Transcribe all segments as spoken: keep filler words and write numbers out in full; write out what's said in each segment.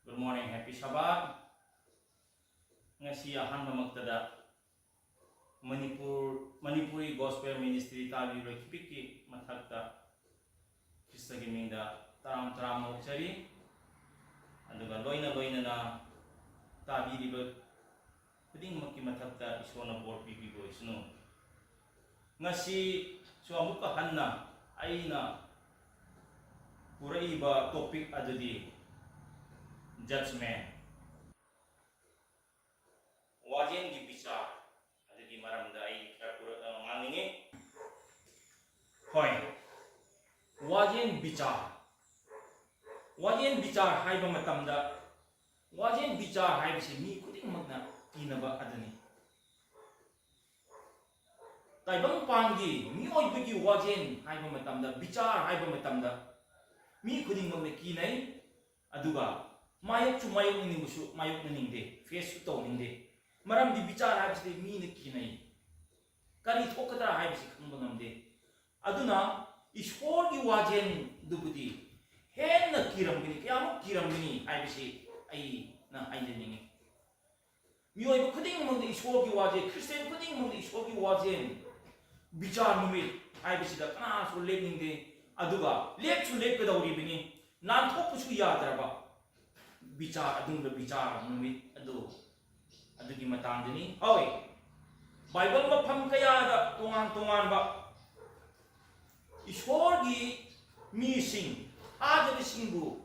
Good morning, happy Sabbath. ꯉꯁꯤ ꯑꯍꯥꯟꯕꯃꯛꯇꯗ Manipur, Manipuri Gospel Ministry ꯇꯥꯕꯤꯕ ꯈꯤꯄꯤꯛꯀꯤ ꯃꯊꯛꯇ ꯈ꯭ꯔꯤꯁꯇꯒꯤ ꯃꯤꯡꯗ ꯇꯔꯥꯝ ꯇꯔꯥꯝꯅ ꯑꯣꯛꯆꯔꯤ꯫ ꯑꯗꯨꯒ ꯂꯣꯏꯅ ꯂꯣꯏꯅꯅ ꯇꯥꯕꯤꯔꯤꯕ ꯈꯨꯗꯤꯡꯃꯛꯀꯤ ꯃꯊꯛꯇ ꯏꯁꯣꯔꯅ ꯕꯣꯔ ꯄꯤꯕꯤꯕ ꯑꯣꯏꯁꯅꯨ꯫ ꯉꯁꯤꯁꯨ ꯑꯃꯨꯛꯀ ꯍꯟꯅ ꯑꯩꯅ ꯄꯨꯔꯛꯏꯕ topic ꯑꯗꯨꯗꯤ judgment, ꯋꯥꯖꯦꯟꯒꯤ ꯕꯤꯆꯥꯔ ꯑꯗꯨꯒꯤ ꯃꯔꯝꯗ ꯑꯩ ꯈꯔ ꯄꯨꯔꯛ-, ꯑ, ꯉꯥꯡꯅꯤꯡꯉꯤ꯫ ꯍꯣꯏ, ꯋꯥꯖꯦꯟ ꯕꯤꯆꯥꯔ, ꯋꯥꯖꯦꯟ ꯕꯤꯆꯥꯔ ꯍꯥꯏꯕ ꯃꯇꯝꯗ, ꯋꯥꯖꯦꯟ ꯕꯤꯆꯥꯔ ꯍꯥꯏꯕꯁꯤ ꯃꯤ ꯈꯨꯗꯤꯡꯃꯛꯅ ꯀꯤꯅꯕ ꯑꯗꯨꯅꯤ꯫ ꯇꯥꯏꯕꯪꯄꯥꯟꯒꯤ ꯃꯤꯑꯣꯏꯕꯒꯤ ꯋꯥꯖꯦꯟ ꯍꯥꯏꯕ ꯃꯇꯝꯗ, ꯕꯤꯆꯥꯔ ꯍꯥꯏꯕ ꯃꯇꯝꯗ ꯃꯤ ꯈꯨꯗꯤꯡꯃꯛꯅ ꯀꯤꯅꯩ꯫ ꯑꯗꯨꯒ ꯃꯥꯌꯣꯛꯁꯨ ꯃꯥꯌꯣꯛꯅꯅꯤꯡꯕꯁꯨ ꯃꯥꯌꯣꯛꯅꯅꯤꯡꯗꯦ, faceꯁꯨ ꯇꯧꯅꯤꯡꯗꯦ꯫ ꯃꯔꯝꯗꯤ ꯕꯤꯆꯥꯔ ꯍꯥꯏꯕꯁꯤꯗꯤ ꯃꯤꯅ ꯀꯤꯅꯩ, ꯀꯔꯤ ꯊꯣꯛꯀꯗ꯭ꯔꯥ ꯍꯥꯏꯕꯁꯤ ꯈꯪꯕ ꯉꯝꯗꯦ꯫ ꯑꯗꯨꯅ ꯏꯁꯣꯔꯒꯤ ꯋꯥꯖꯦꯟꯗꯨꯕꯨꯗꯤ ꯍꯦꯟꯅ ꯀꯤꯔꯝꯒꯅꯤ, ꯀꯌꯥꯃꯨꯛ ꯀꯤꯔꯝꯒꯅꯤ ꯍꯥꯏꯕꯁꯤ ꯑꯩꯅ ꯍꯥꯏꯖꯅꯤꯡꯉꯤ꯫ ꯃꯤꯑꯣꯏꯕ ꯈꯨꯗꯤꯡꯃꯛꯅ ꯏꯁꯣꯔꯒꯤ ꯋꯥꯖꯦꯟ, ꯈ꯭ꯔꯤꯁꯇꯤꯌꯥꯟ ꯈꯨꯗꯤꯡꯃꯛꯅ ꯏꯁꯣꯔꯒꯤ ꯋꯥꯖꯦꯟ, ꯕꯤꯆꯥꯔ ꯅꯨꯃꯤꯠ ꯍꯥꯏꯕꯁꯤꯗ ꯀꯅꯥꯁꯨ ꯂꯦꯞꯅꯤꯡꯗꯦ꯫ ꯑꯗꯨꯒ ꯂꯦꯞꯁꯨ ꯂꯦꯞꯀꯗꯧꯔꯤꯕꯅꯤ, ꯅꯥꯟꯊꯣꯛꯄꯁꯨ ꯌꯥꯗ꯭ꯔꯕ ꯕꯤꯆꯥꯔ, ꯑꯗꯨꯒꯨꯝꯕ ꯕꯤꯆꯥꯔ ꯅꯨꯃꯤꯠ ꯑꯗꯨ, ꯑꯗꯨꯒꯤ ꯃꯇꯥꯡꯗꯅꯤ꯫ ꯍꯣꯏ, ꯕꯥꯏꯕꯜ ꯃꯐꯝ ꯀꯌꯥꯗ ꯇꯣꯉꯥꯟ ꯇꯣꯉꯥꯟꯕ ꯏꯁꯣꯔꯒꯤ ꯃꯤꯁꯤꯡ, ꯊꯥꯖꯕꯁꯤꯡꯕꯨ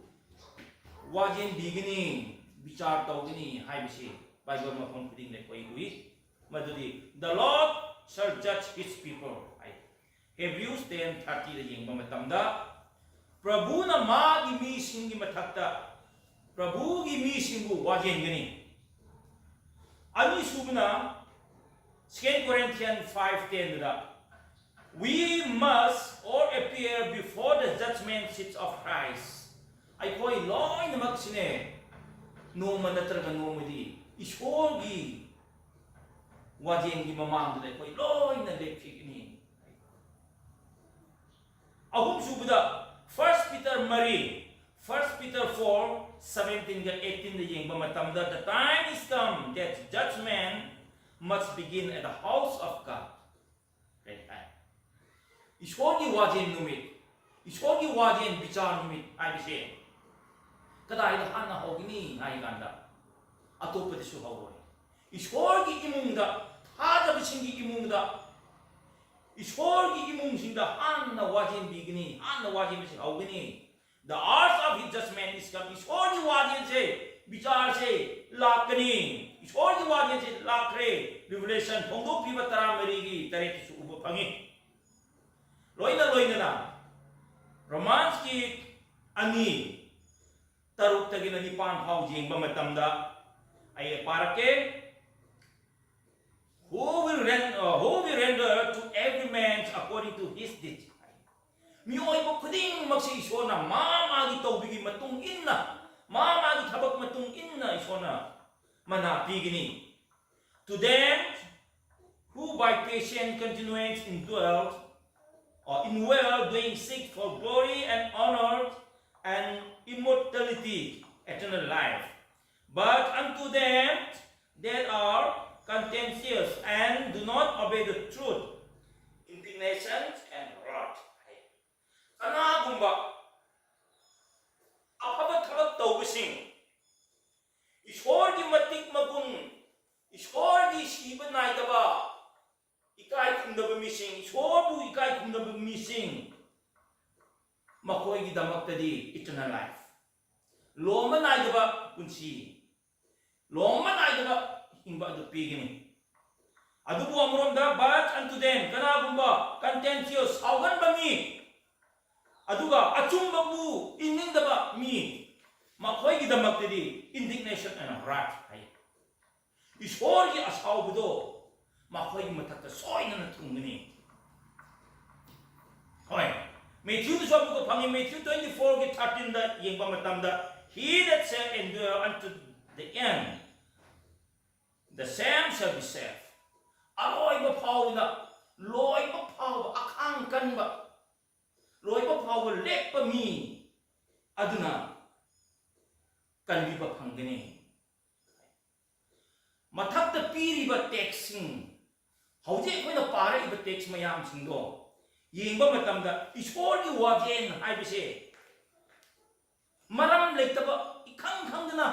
ꯋꯥꯖꯦꯟꯕꯤꯒꯅꯤ, ꯕꯤꯆꯥꯔ ꯇꯧꯒꯅꯤ ꯍꯥꯏꯕꯁꯤ ꯕꯥꯏꯕꯜ ꯃꯐꯝ ꯈꯨꯗꯤꯡꯗ ꯑꯩꯈꯣꯏ ꯎꯏ꯫ ꯃꯗꯨꯗꯤ, "The Lord shall judge his people" high. Hebrews ten thirtyꯗ ꯌꯦꯡꯕ ꯃꯇꯝꯗ, ꯄ꯭ꯔꯚꯨꯅ ꯃꯥꯒꯤ ꯃꯤꯁꯤꯡꯒꯤ ꯃꯊꯛꯇ, ꯄ꯭ꯔꯚꯨꯒꯤ ꯃꯤꯁꯤꯡꯕꯨ ꯋꯥꯖꯦꯟꯒꯅꯤ꯫ ꯑꯅꯤꯁꯨꯕꯅ, Second Corinthians five tenꯗ, "We must all appear before the judgment seat of Christ." ꯑꯩꯈꯣꯏ ꯂꯣꯏꯅꯃꯛꯁꯤꯅꯦ, ꯅꯣꯡꯃ ꯅꯠꯇ꯭ꯔꯒ ꯅꯣꯡꯃꯗꯤ ꯏꯁꯣꯔꯒꯤ ꯋꯥꯖꯦꯟꯒꯤ ꯃꯃꯥꯡꯗꯨꯗ ꯑꯩꯈꯣꯏ ꯂꯣꯏꯅ ꯂꯦꯞꯈꯤꯒꯅꯤ꯫ ꯑꯍꯨꯝꯁꯨꯕꯗ, First Peter ꯃꯔꯤ, First Peter four seventeen ꯒ eighteen ꯗ ꯌꯦꯡꯕ ꯃꯇꯝꯗ, "The time is come that judgment must begin at the house of God." ꯀꯔꯤ ꯍꯥꯏ? ꯏꯁꯣꯔꯒꯤ ꯋꯥꯖꯦꯟ ꯅꯨꯃꯤꯠ, ꯏꯁꯣꯔꯒꯤ ꯋꯥꯖꯦꯟ ꯕꯤꯆꯥꯔ ꯅꯨꯃꯤꯠ ꯍꯥꯏꯕꯁꯦ ꯀꯗꯥꯏꯗ ꯍꯥꯟꯅ ꯍꯧꯒꯅꯤ ꯍꯥꯏ ꯀꯥꯟꯗ, ꯑꯇꯣꯞꯄꯗꯁꯨ ꯍꯧꯔꯣꯏ꯫ ꯏꯁꯣꯔꯒꯤ ꯏꯃꯨꯡꯗ, ꯊꯥꯖꯕꯁꯤꯡꯒꯤ ꯏꯃꯨꯡꯗ, ꯏꯁꯣꯔꯒꯤ ꯏꯃꯨꯡꯁꯤꯡꯗ ꯍꯥꯟꯅ ꯋꯥꯖꯦꯟ ꯄꯤꯒꯅꯤ, ꯍꯥꯟꯅ ꯋꯥꯖꯦꯟꯕꯁꯤ ꯍꯧꯒꯅꯤ꯫ The hours of his judgment is come. ꯏꯁꯣꯔꯒꯤ ꯋꯥꯖꯦꯟꯁꯦ, ꯕꯤꯆꯥꯔꯁꯦ ꯂꯥꯛꯀꯅꯤ꯫ ꯏꯁꯣꯔꯒꯤ ꯋꯥꯖꯦꯟꯁꯦ ꯂꯥꯛꯈ꯭ꯔꯦ꯫ Revelation, ꯐꯣꯡꯗꯣꯛꯄꯤꯕ ꯇꯔꯥꯃꯔꯤꯒꯤ ꯇꯔꯦꯠꯇꯁꯨ ꯎꯕ ꯐꯪꯉꯤ꯫ ꯂꯣꯏꯅ ꯂꯣꯏꯅꯅ Romans ꯀꯤ ꯑꯅꯤ, ꯇꯔꯨꯛꯇꯒꯤꯅ ꯅꯤꯄꯥꯟ ꯐꯥꯎ ꯌꯦꯡꯕ ꯃꯇꯝꯗ ꯑꯩ ꯄꯥꯔꯛꯀꯦ꯫ "Who will rend-, uh, who will render to every man according to his deeds?" ꯃꯤꯑꯣꯏꯕ ꯈꯨꯗꯤꯡꯃꯛꯁꯤ ꯏꯁꯣꯔꯅ ꯃꯥ ꯃꯥꯒꯤ ꯇꯧꯕꯒꯤ ꯃꯇꯨꯡ ꯏꯟꯅ, ꯃꯥ ꯃꯥꯒꯤ ꯊꯕꯛ ꯃꯇꯨꯡ ꯏꯟꯅ ꯏꯁꯣꯔꯅ ꯃꯅꯥ ꯄꯤꯒꯅꯤ꯫ "To them who by patient continuance indwelt, or in well doing seek for glory and honor and immortality, eternal life. But unto them that are contentious and do not obey the truth, indignation and wrath." ꯀꯅꯥꯒꯨꯝꯕ ꯑꯐꯕ ꯊꯕꯛ ꯇꯧꯕꯁꯤꯡ, ꯏꯁꯣꯔꯒꯤ ꯃꯇꯤꯛ ꯃꯒꯨꯟ, ꯏꯁꯣꯔꯒꯤ ꯁꯤꯕ ꯅꯥꯏꯗꯕ, ꯏꯀꯥꯏ ꯈꯨꯝꯅꯕ ꯃꯤꯁꯤꯡ, ꯏꯁꯣꯔꯕꯨ ꯏꯀꯥꯏ ꯈꯨꯝꯅꯕ ꯃꯤꯁꯤꯡ, ꯃꯈꯣꯏꯒꯤꯗꯃꯛꯇꯗꯤ eternal life, ꯂꯣꯝꯕ ꯅꯥꯏꯗꯕ ꯄꯨꯟꯁꯤ, ꯂꯣꯝꯕ ꯅꯥꯏꯗꯕ ꯍꯤꯡꯕ ꯑꯗꯨ ꯄꯤꯒꯅꯤ꯫ ꯑꯗꯨꯕꯨ ꯑꯃꯔꯣꯝꯗ, "But unto them," ꯀꯅꯥꯒꯨꯝꯕ contentious, ꯁꯥꯎꯒꯟꯕ ꯃꯤ, ꯑꯗꯨꯒ ꯑꯆꯨꯝꯕꯕꯨ ꯏꯟꯅꯤꯡꯗꯕ ꯃꯤ, ꯃꯈꯣꯏꯒꯤꯗꯃꯛꯇꯗꯤ indignation and wrath ꯍꯥꯏ꯫ ꯏꯁꯣꯔꯒꯤ ꯑꯁꯥꯎꯕꯗꯣ ꯃꯈꯣꯏꯒꯤ ꯃꯊꯛꯇ ꯁꯣꯏꯗꯅ ꯊꯨꯡꯒꯅꯤ꯫ ꯍꯣꯏ, ꯃꯦꯊ꯭ꯌꯨꯗꯁꯨ ꯑꯃꯨꯛꯀ ꯐꯪꯉꯤ꯫ Matthew twenty-four ꯒꯤ thirteen ꯗ ꯌꯦꯡꯕ ꯃꯇꯝꯗ, "He that shall endure unto the end, the same shall be saved." ꯑꯔꯣꯏꯕ ꯐꯥꯎꯕꯗ, ꯂꯣꯏꯕ ꯐꯥꯎꯕ ꯑꯈꯥꯡ ꯀꯟꯕ, ꯂꯣꯏꯕ ꯐꯥꯎꯕ ꯂꯦꯞꯄ ꯃꯤ, ꯑꯗꯨꯅ ꯀꯟꯕꯤꯕ ꯐꯪꯒꯅꯤ꯫ ꯃꯊꯛꯇ ꯄꯤꯔꯤꯕ ꯇꯦꯛꯁꯁꯤꯡ, ꯍꯧꯖꯤꯛ ꯑꯩꯈꯣꯏꯅ ꯄꯥꯔꯛꯏꯕ ꯇꯦꯛꯁ ꯃꯌꯥꯝꯁꯤꯡꯗꯣ ꯌꯦꯡꯕ ꯃꯇꯝꯗ ꯏꯁꯣꯔꯒꯤ ꯋꯥꯖꯦꯟ ꯍꯥꯏꯕꯁꯦ ꯃꯔꯝ ꯂꯩꯇꯕ, ꯏꯈꯪ ꯈꯪꯗꯅ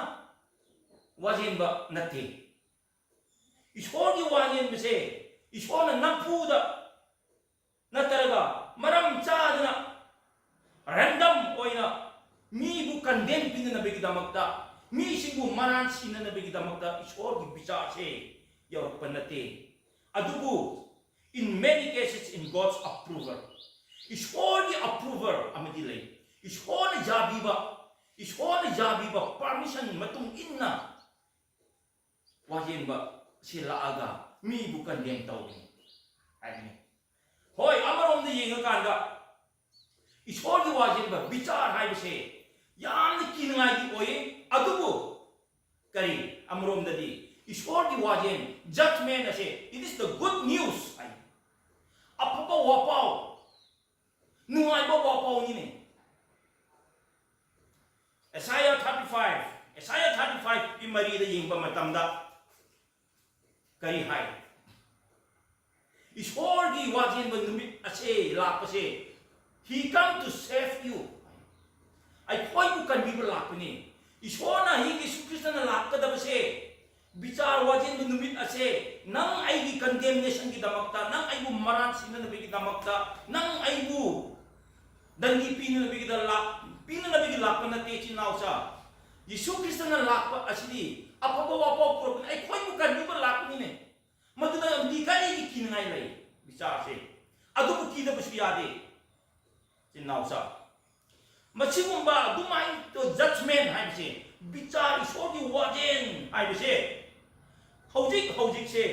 ꯋꯥꯖꯦꯟꯕ ꯅꯠꯇꯦ꯫ ꯏꯁꯣꯔꯒꯤ ꯋꯥꯖꯦꯟꯕꯁꯦ ꯏꯁꯣꯔꯅ ꯅꯝꯐꯨꯗ ꯅꯠꯇ꯭ꯔꯒ ꯃꯔꯝ ꯆꯥꯗꯅ ꯔꯦꯟꯗꯝ ꯑꯣꯏꯅ ꯃꯤꯕꯨ ꯀꯟꯗꯦꯝ ꯄꯤꯅꯅꯕꯒꯤꯗꯃꯛꯇ, ꯃꯤꯁꯤꯡꯕꯨ ꯃꯔꯥꯟ ꯁꯤꯅꯅꯕꯒꯤꯗꯃꯛꯇ ꯏꯁꯣꯔꯒꯤ ꯕꯤꯆꯥꯔꯁꯦ ꯌꯧꯔꯛꯄ ꯅꯠꯇꯦ꯫ ꯑꯗꯨꯕꯨ in many cases in God's approval, ꯏꯁꯣꯔꯒꯤ ꯑꯦꯄ꯭ꯔꯨꯚꯜ ꯑꯃꯗꯤ ꯂꯩ꯫ ꯏꯁꯣꯔꯅ ꯌꯥꯕꯤꯕ, ꯏꯁꯣꯔꯅ ꯌꯥꯕꯤꯕ ꯄꯥꯔꯃꯤꯁꯟ ꯃꯇꯨꯡ ꯏꯟꯅ ꯋꯥꯖꯦꯟꯕ ꯁꯤ ꯂꯥꯛꯑꯒ ꯃꯤꯕꯨ ꯀꯟꯗꯦꯝ ꯇꯧꯕꯅꯤ ꯍꯥꯏꯕꯅꯤ꯫ ꯍꯣꯏ, ꯑꯃꯔꯣꯝꯗ ꯌꯦꯡꯉꯀꯥꯟꯗ ꯏꯁꯣꯔꯒꯤ ꯋꯥꯖꯦꯟꯕ ꯕꯤꯆꯥꯔ ꯍꯥꯏꯕꯁꯦ ꯌꯥꯝꯅ ꯀꯤꯅꯉꯥꯏꯗꯤ ꯑꯣꯏꯌꯦ꯫ ꯑꯗꯨꯕꯨ ꯀꯔꯤ, ꯑꯃꯔꯣꯝꯗꯗꯤ ꯏꯁꯣꯔꯒꯤ ꯋꯥꯖꯦꯟ, ꯖꯖꯃꯦꯟ ꯑꯁꯦ, it is the good news ꯍꯥꯏ꯫ ꯑꯐꯕ ꯋꯥꯄꯥꯎ, ꯅꯨꯡꯉꯥꯏꯕ ꯋꯥꯄꯥꯎꯅꯤꯅꯦ꯫ ꯑꯦꯁꯥꯌꯥ ꯊꯥꯔꯇꯤ ꯐꯥꯏꯚ, ꯑꯦꯁꯥꯌꯥ ꯊꯥꯔꯇꯤ ꯐꯥꯏꯚꯀꯤ ꯃꯔꯤꯗ ꯌꯦꯡꯕ ꯃꯇꯝꯗ ꯀꯔꯤ ꯍꯥꯏ? ꯏꯁꯣꯔꯒꯤ ꯋꯥꯖꯦꯟꯕ ꯅꯨꯃꯤꯠ ꯑꯁꯦ ꯂꯥꯛꯄꯁꯦ, He come to save you, ꯑꯩꯈꯣꯏꯕꯨ ꯀꯟꯕꯤꯕ ꯂꯥꯛꯄꯅꯤ꯫ ꯏꯁꯣꯔꯅ, ꯍꯤ, ꯌꯤꯁꯨ ꯈ꯭ꯔꯤꯁꯇꯅ ꯂꯥꯛꯀꯗꯕꯁꯦ, ꯕꯤꯆꯥꯔ ꯋꯥꯖꯦꯟꯕ ꯅꯨꯃꯤꯠ ꯑꯁꯦ ꯅꯪ ꯑꯩꯒꯤ ꯀꯟꯗꯦꯝꯅꯦꯁꯟꯒꯤꯗꯃꯛꯇ, ꯅꯪ ꯑꯩꯕꯨ ꯃꯔꯥꯟ ꯁꯤꯅꯅꯕꯒꯤꯗꯃꯛꯇ, ꯅꯪ ꯑꯩꯕꯨ ꯗꯟꯗꯤ ꯄꯤꯅꯅꯕꯒꯤꯗ ꯂꯥꯛ-, ꯄꯤꯅꯅꯕꯒꯤ ꯂꯥꯛꯄ ꯅꯠꯇꯦ, ꯏꯆꯤꯟ ꯏꯅꯥꯎꯁꯥ꯫ ꯌꯤꯁꯨ ꯈ꯭ꯔꯤꯁꯇꯅ ꯂꯥꯛꯄ ꯑꯁꯤꯗꯤ ꯑꯐꯕ ꯋꯥꯄꯥꯎ ꯄꯨꯔꯛꯄꯅꯤ, ꯑꯩꯈꯣꯏꯕꯨ ꯀꯟꯕꯤꯕ ꯂꯥꯛꯄꯅꯤꯅꯦ꯫ ꯃꯗꯨꯗ ꯑꯃꯗꯤ ꯀꯔꯤꯒꯤ ꯀꯤꯅꯤꯡꯉꯥꯏ ꯂꯩ? ꯕꯤꯆꯥꯔꯁꯦ꯫ ꯑꯗꯨꯕꯨ ꯀꯤꯗꯕꯁꯨ ꯌꯥꯗꯦ, ꯏꯆꯤꯟ ꯏꯅꯥꯎꯁꯥ꯫ ꯃꯁꯤꯒꯨꯝꯕ ꯑꯗꯨꯃꯥꯏꯅ ꯖꯖꯃꯦꯟ ꯍꯥꯏꯕꯁꯦ, ꯕꯤꯆꯥꯔ, ꯏꯁꯣꯔꯒꯤ ꯋꯥꯖꯦꯟ ꯍꯥꯏꯕꯁꯦ ꯍꯧꯖꯤꯛ ꯍꯧꯖꯤꯛꯁꯦ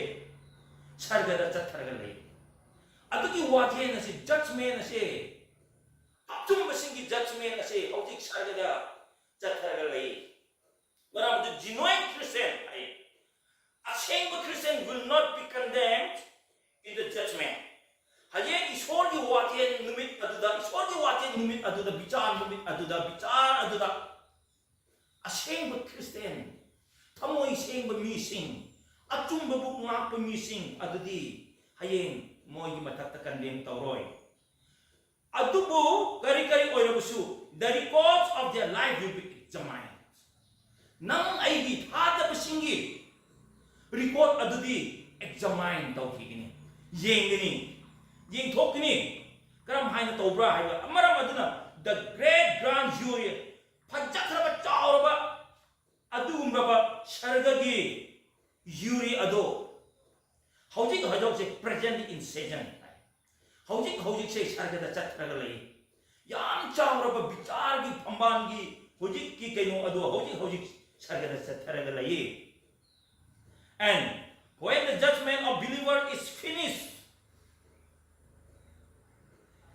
ꯁꯔꯒꯗ ꯆꯠꯊꯔꯒ ꯂꯩ꯫ ꯑꯗꯨꯒꯤ ꯋꯥꯖꯦꯟ ꯑꯁꯤ, ꯖꯖꯃꯦꯟ ꯑꯁꯦ, ꯑꯆꯨꯝꯕꯁꯤꯡꯒꯤ ꯖꯖꯃꯦꯟ ꯑꯁꯦ ꯍꯧꯖꯤꯛ ꯁꯔꯒꯗ ꯆꯠꯊꯔꯒ ꯂꯩ꯫ ꯃꯔꯝ ꯑꯗꯨ genuine Christian ꯍꯥꯏ, ꯑꯁꯦꯡꯕ Christian will not be condemned in the judgment. ꯍꯌꯦꯡ ꯏꯁꯣꯔꯒꯤ ꯋꯥꯖꯦꯟ ꯅꯨꯃꯤꯠ ꯑꯗꯨꯗ, ꯏꯁꯣꯔꯒꯤ ꯋꯥꯖꯦꯟ ꯅꯨꯃꯤꯠ ꯑꯗꯨꯗ, ꯕꯤꯆꯥꯔ ꯅꯨꯃꯤꯠ ꯑꯗꯨꯗ, ꯕꯤꯆꯥꯔ ꯑꯁꯦꯡꯕ ꯈ꯭ꯔꯤꯁꯇꯤꯌꯥꯟ, ꯊꯃꯣꯏ ꯁꯦꯡꯕ ꯃꯤꯁꯤꯡ, ꯑꯆꯨꯝꯕꯕꯨ ꯉꯥꯛꯄ ꯃꯤꯁꯤꯡ ꯑꯗꯨꯗꯤ ꯍꯌꯦꯡ ꯃꯣꯏꯒꯤ ꯃꯊꯛꯇ ꯀꯟꯗꯦꯝ ꯇꯧꯔꯣꯏ꯫ ꯑꯗꯨꯕꯨ ꯀꯔꯤ ꯀꯔꯤ ꯑꯣꯏꯔꯕꯁꯨ, the records of their life will be examined. ꯅꯪ ꯑꯩꯒꯤ ꯊꯥꯗꯕꯁꯤꯡꯒꯤ ꯔꯤꯀꯣꯔꯠ ꯑꯗꯨꯗꯤ ꯑꯦꯛꯖꯥꯃꯥꯏꯟ ꯇꯧꯈꯤꯒꯅꯤ, ꯌꯦꯡꯒꯅꯤ, ꯌꯦꯡꯊꯣꯛꯀꯅꯤ꯫ ꯀꯔꯝ ꯍꯥꯏꯅ ꯇꯧꯕ꯭ꯔꯥ ꯍꯥꯏꯕ ꯃꯔꯝ ꯑꯗꯨꯅ the great grand jury, ꯐꯖꯈ꯭ꯔꯕ ꯆꯥꯎꯔꯕ ꯑꯗꯨꯒꯨꯝꯂꯕ ꯁꯔꯒꯒꯤ ꯖꯨꯔꯤ ꯑꯗꯣ ꯍꯧꯖꯤꯛ ꯍꯧꯖꯤꯛꯁꯦ present in session ꯍꯥꯏ꯫ ꯍꯧꯖꯤꯛ ꯍꯧꯖꯤꯛꯁꯦ ꯁꯔꯒꯗ ꯆꯠꯊꯔꯒ ꯂꯩ꯫ ꯌꯥꯝ ꯆꯥꯎꯔꯕ ꯕꯤꯆꯥꯔꯒꯤ ꯐꯝꯕꯥꯜꯒꯤ ꯍꯧꯖꯤꯛꯀꯤ ꯀꯩꯅꯣ ꯑꯗꯣ ꯍꯧꯖꯤꯛ ꯍꯧꯖꯤꯛ ꯁꯔꯒꯗ ꯆꯠꯊꯔꯒ ꯂꯩꯌꯦ꯫ And when the judgment of believer is finished,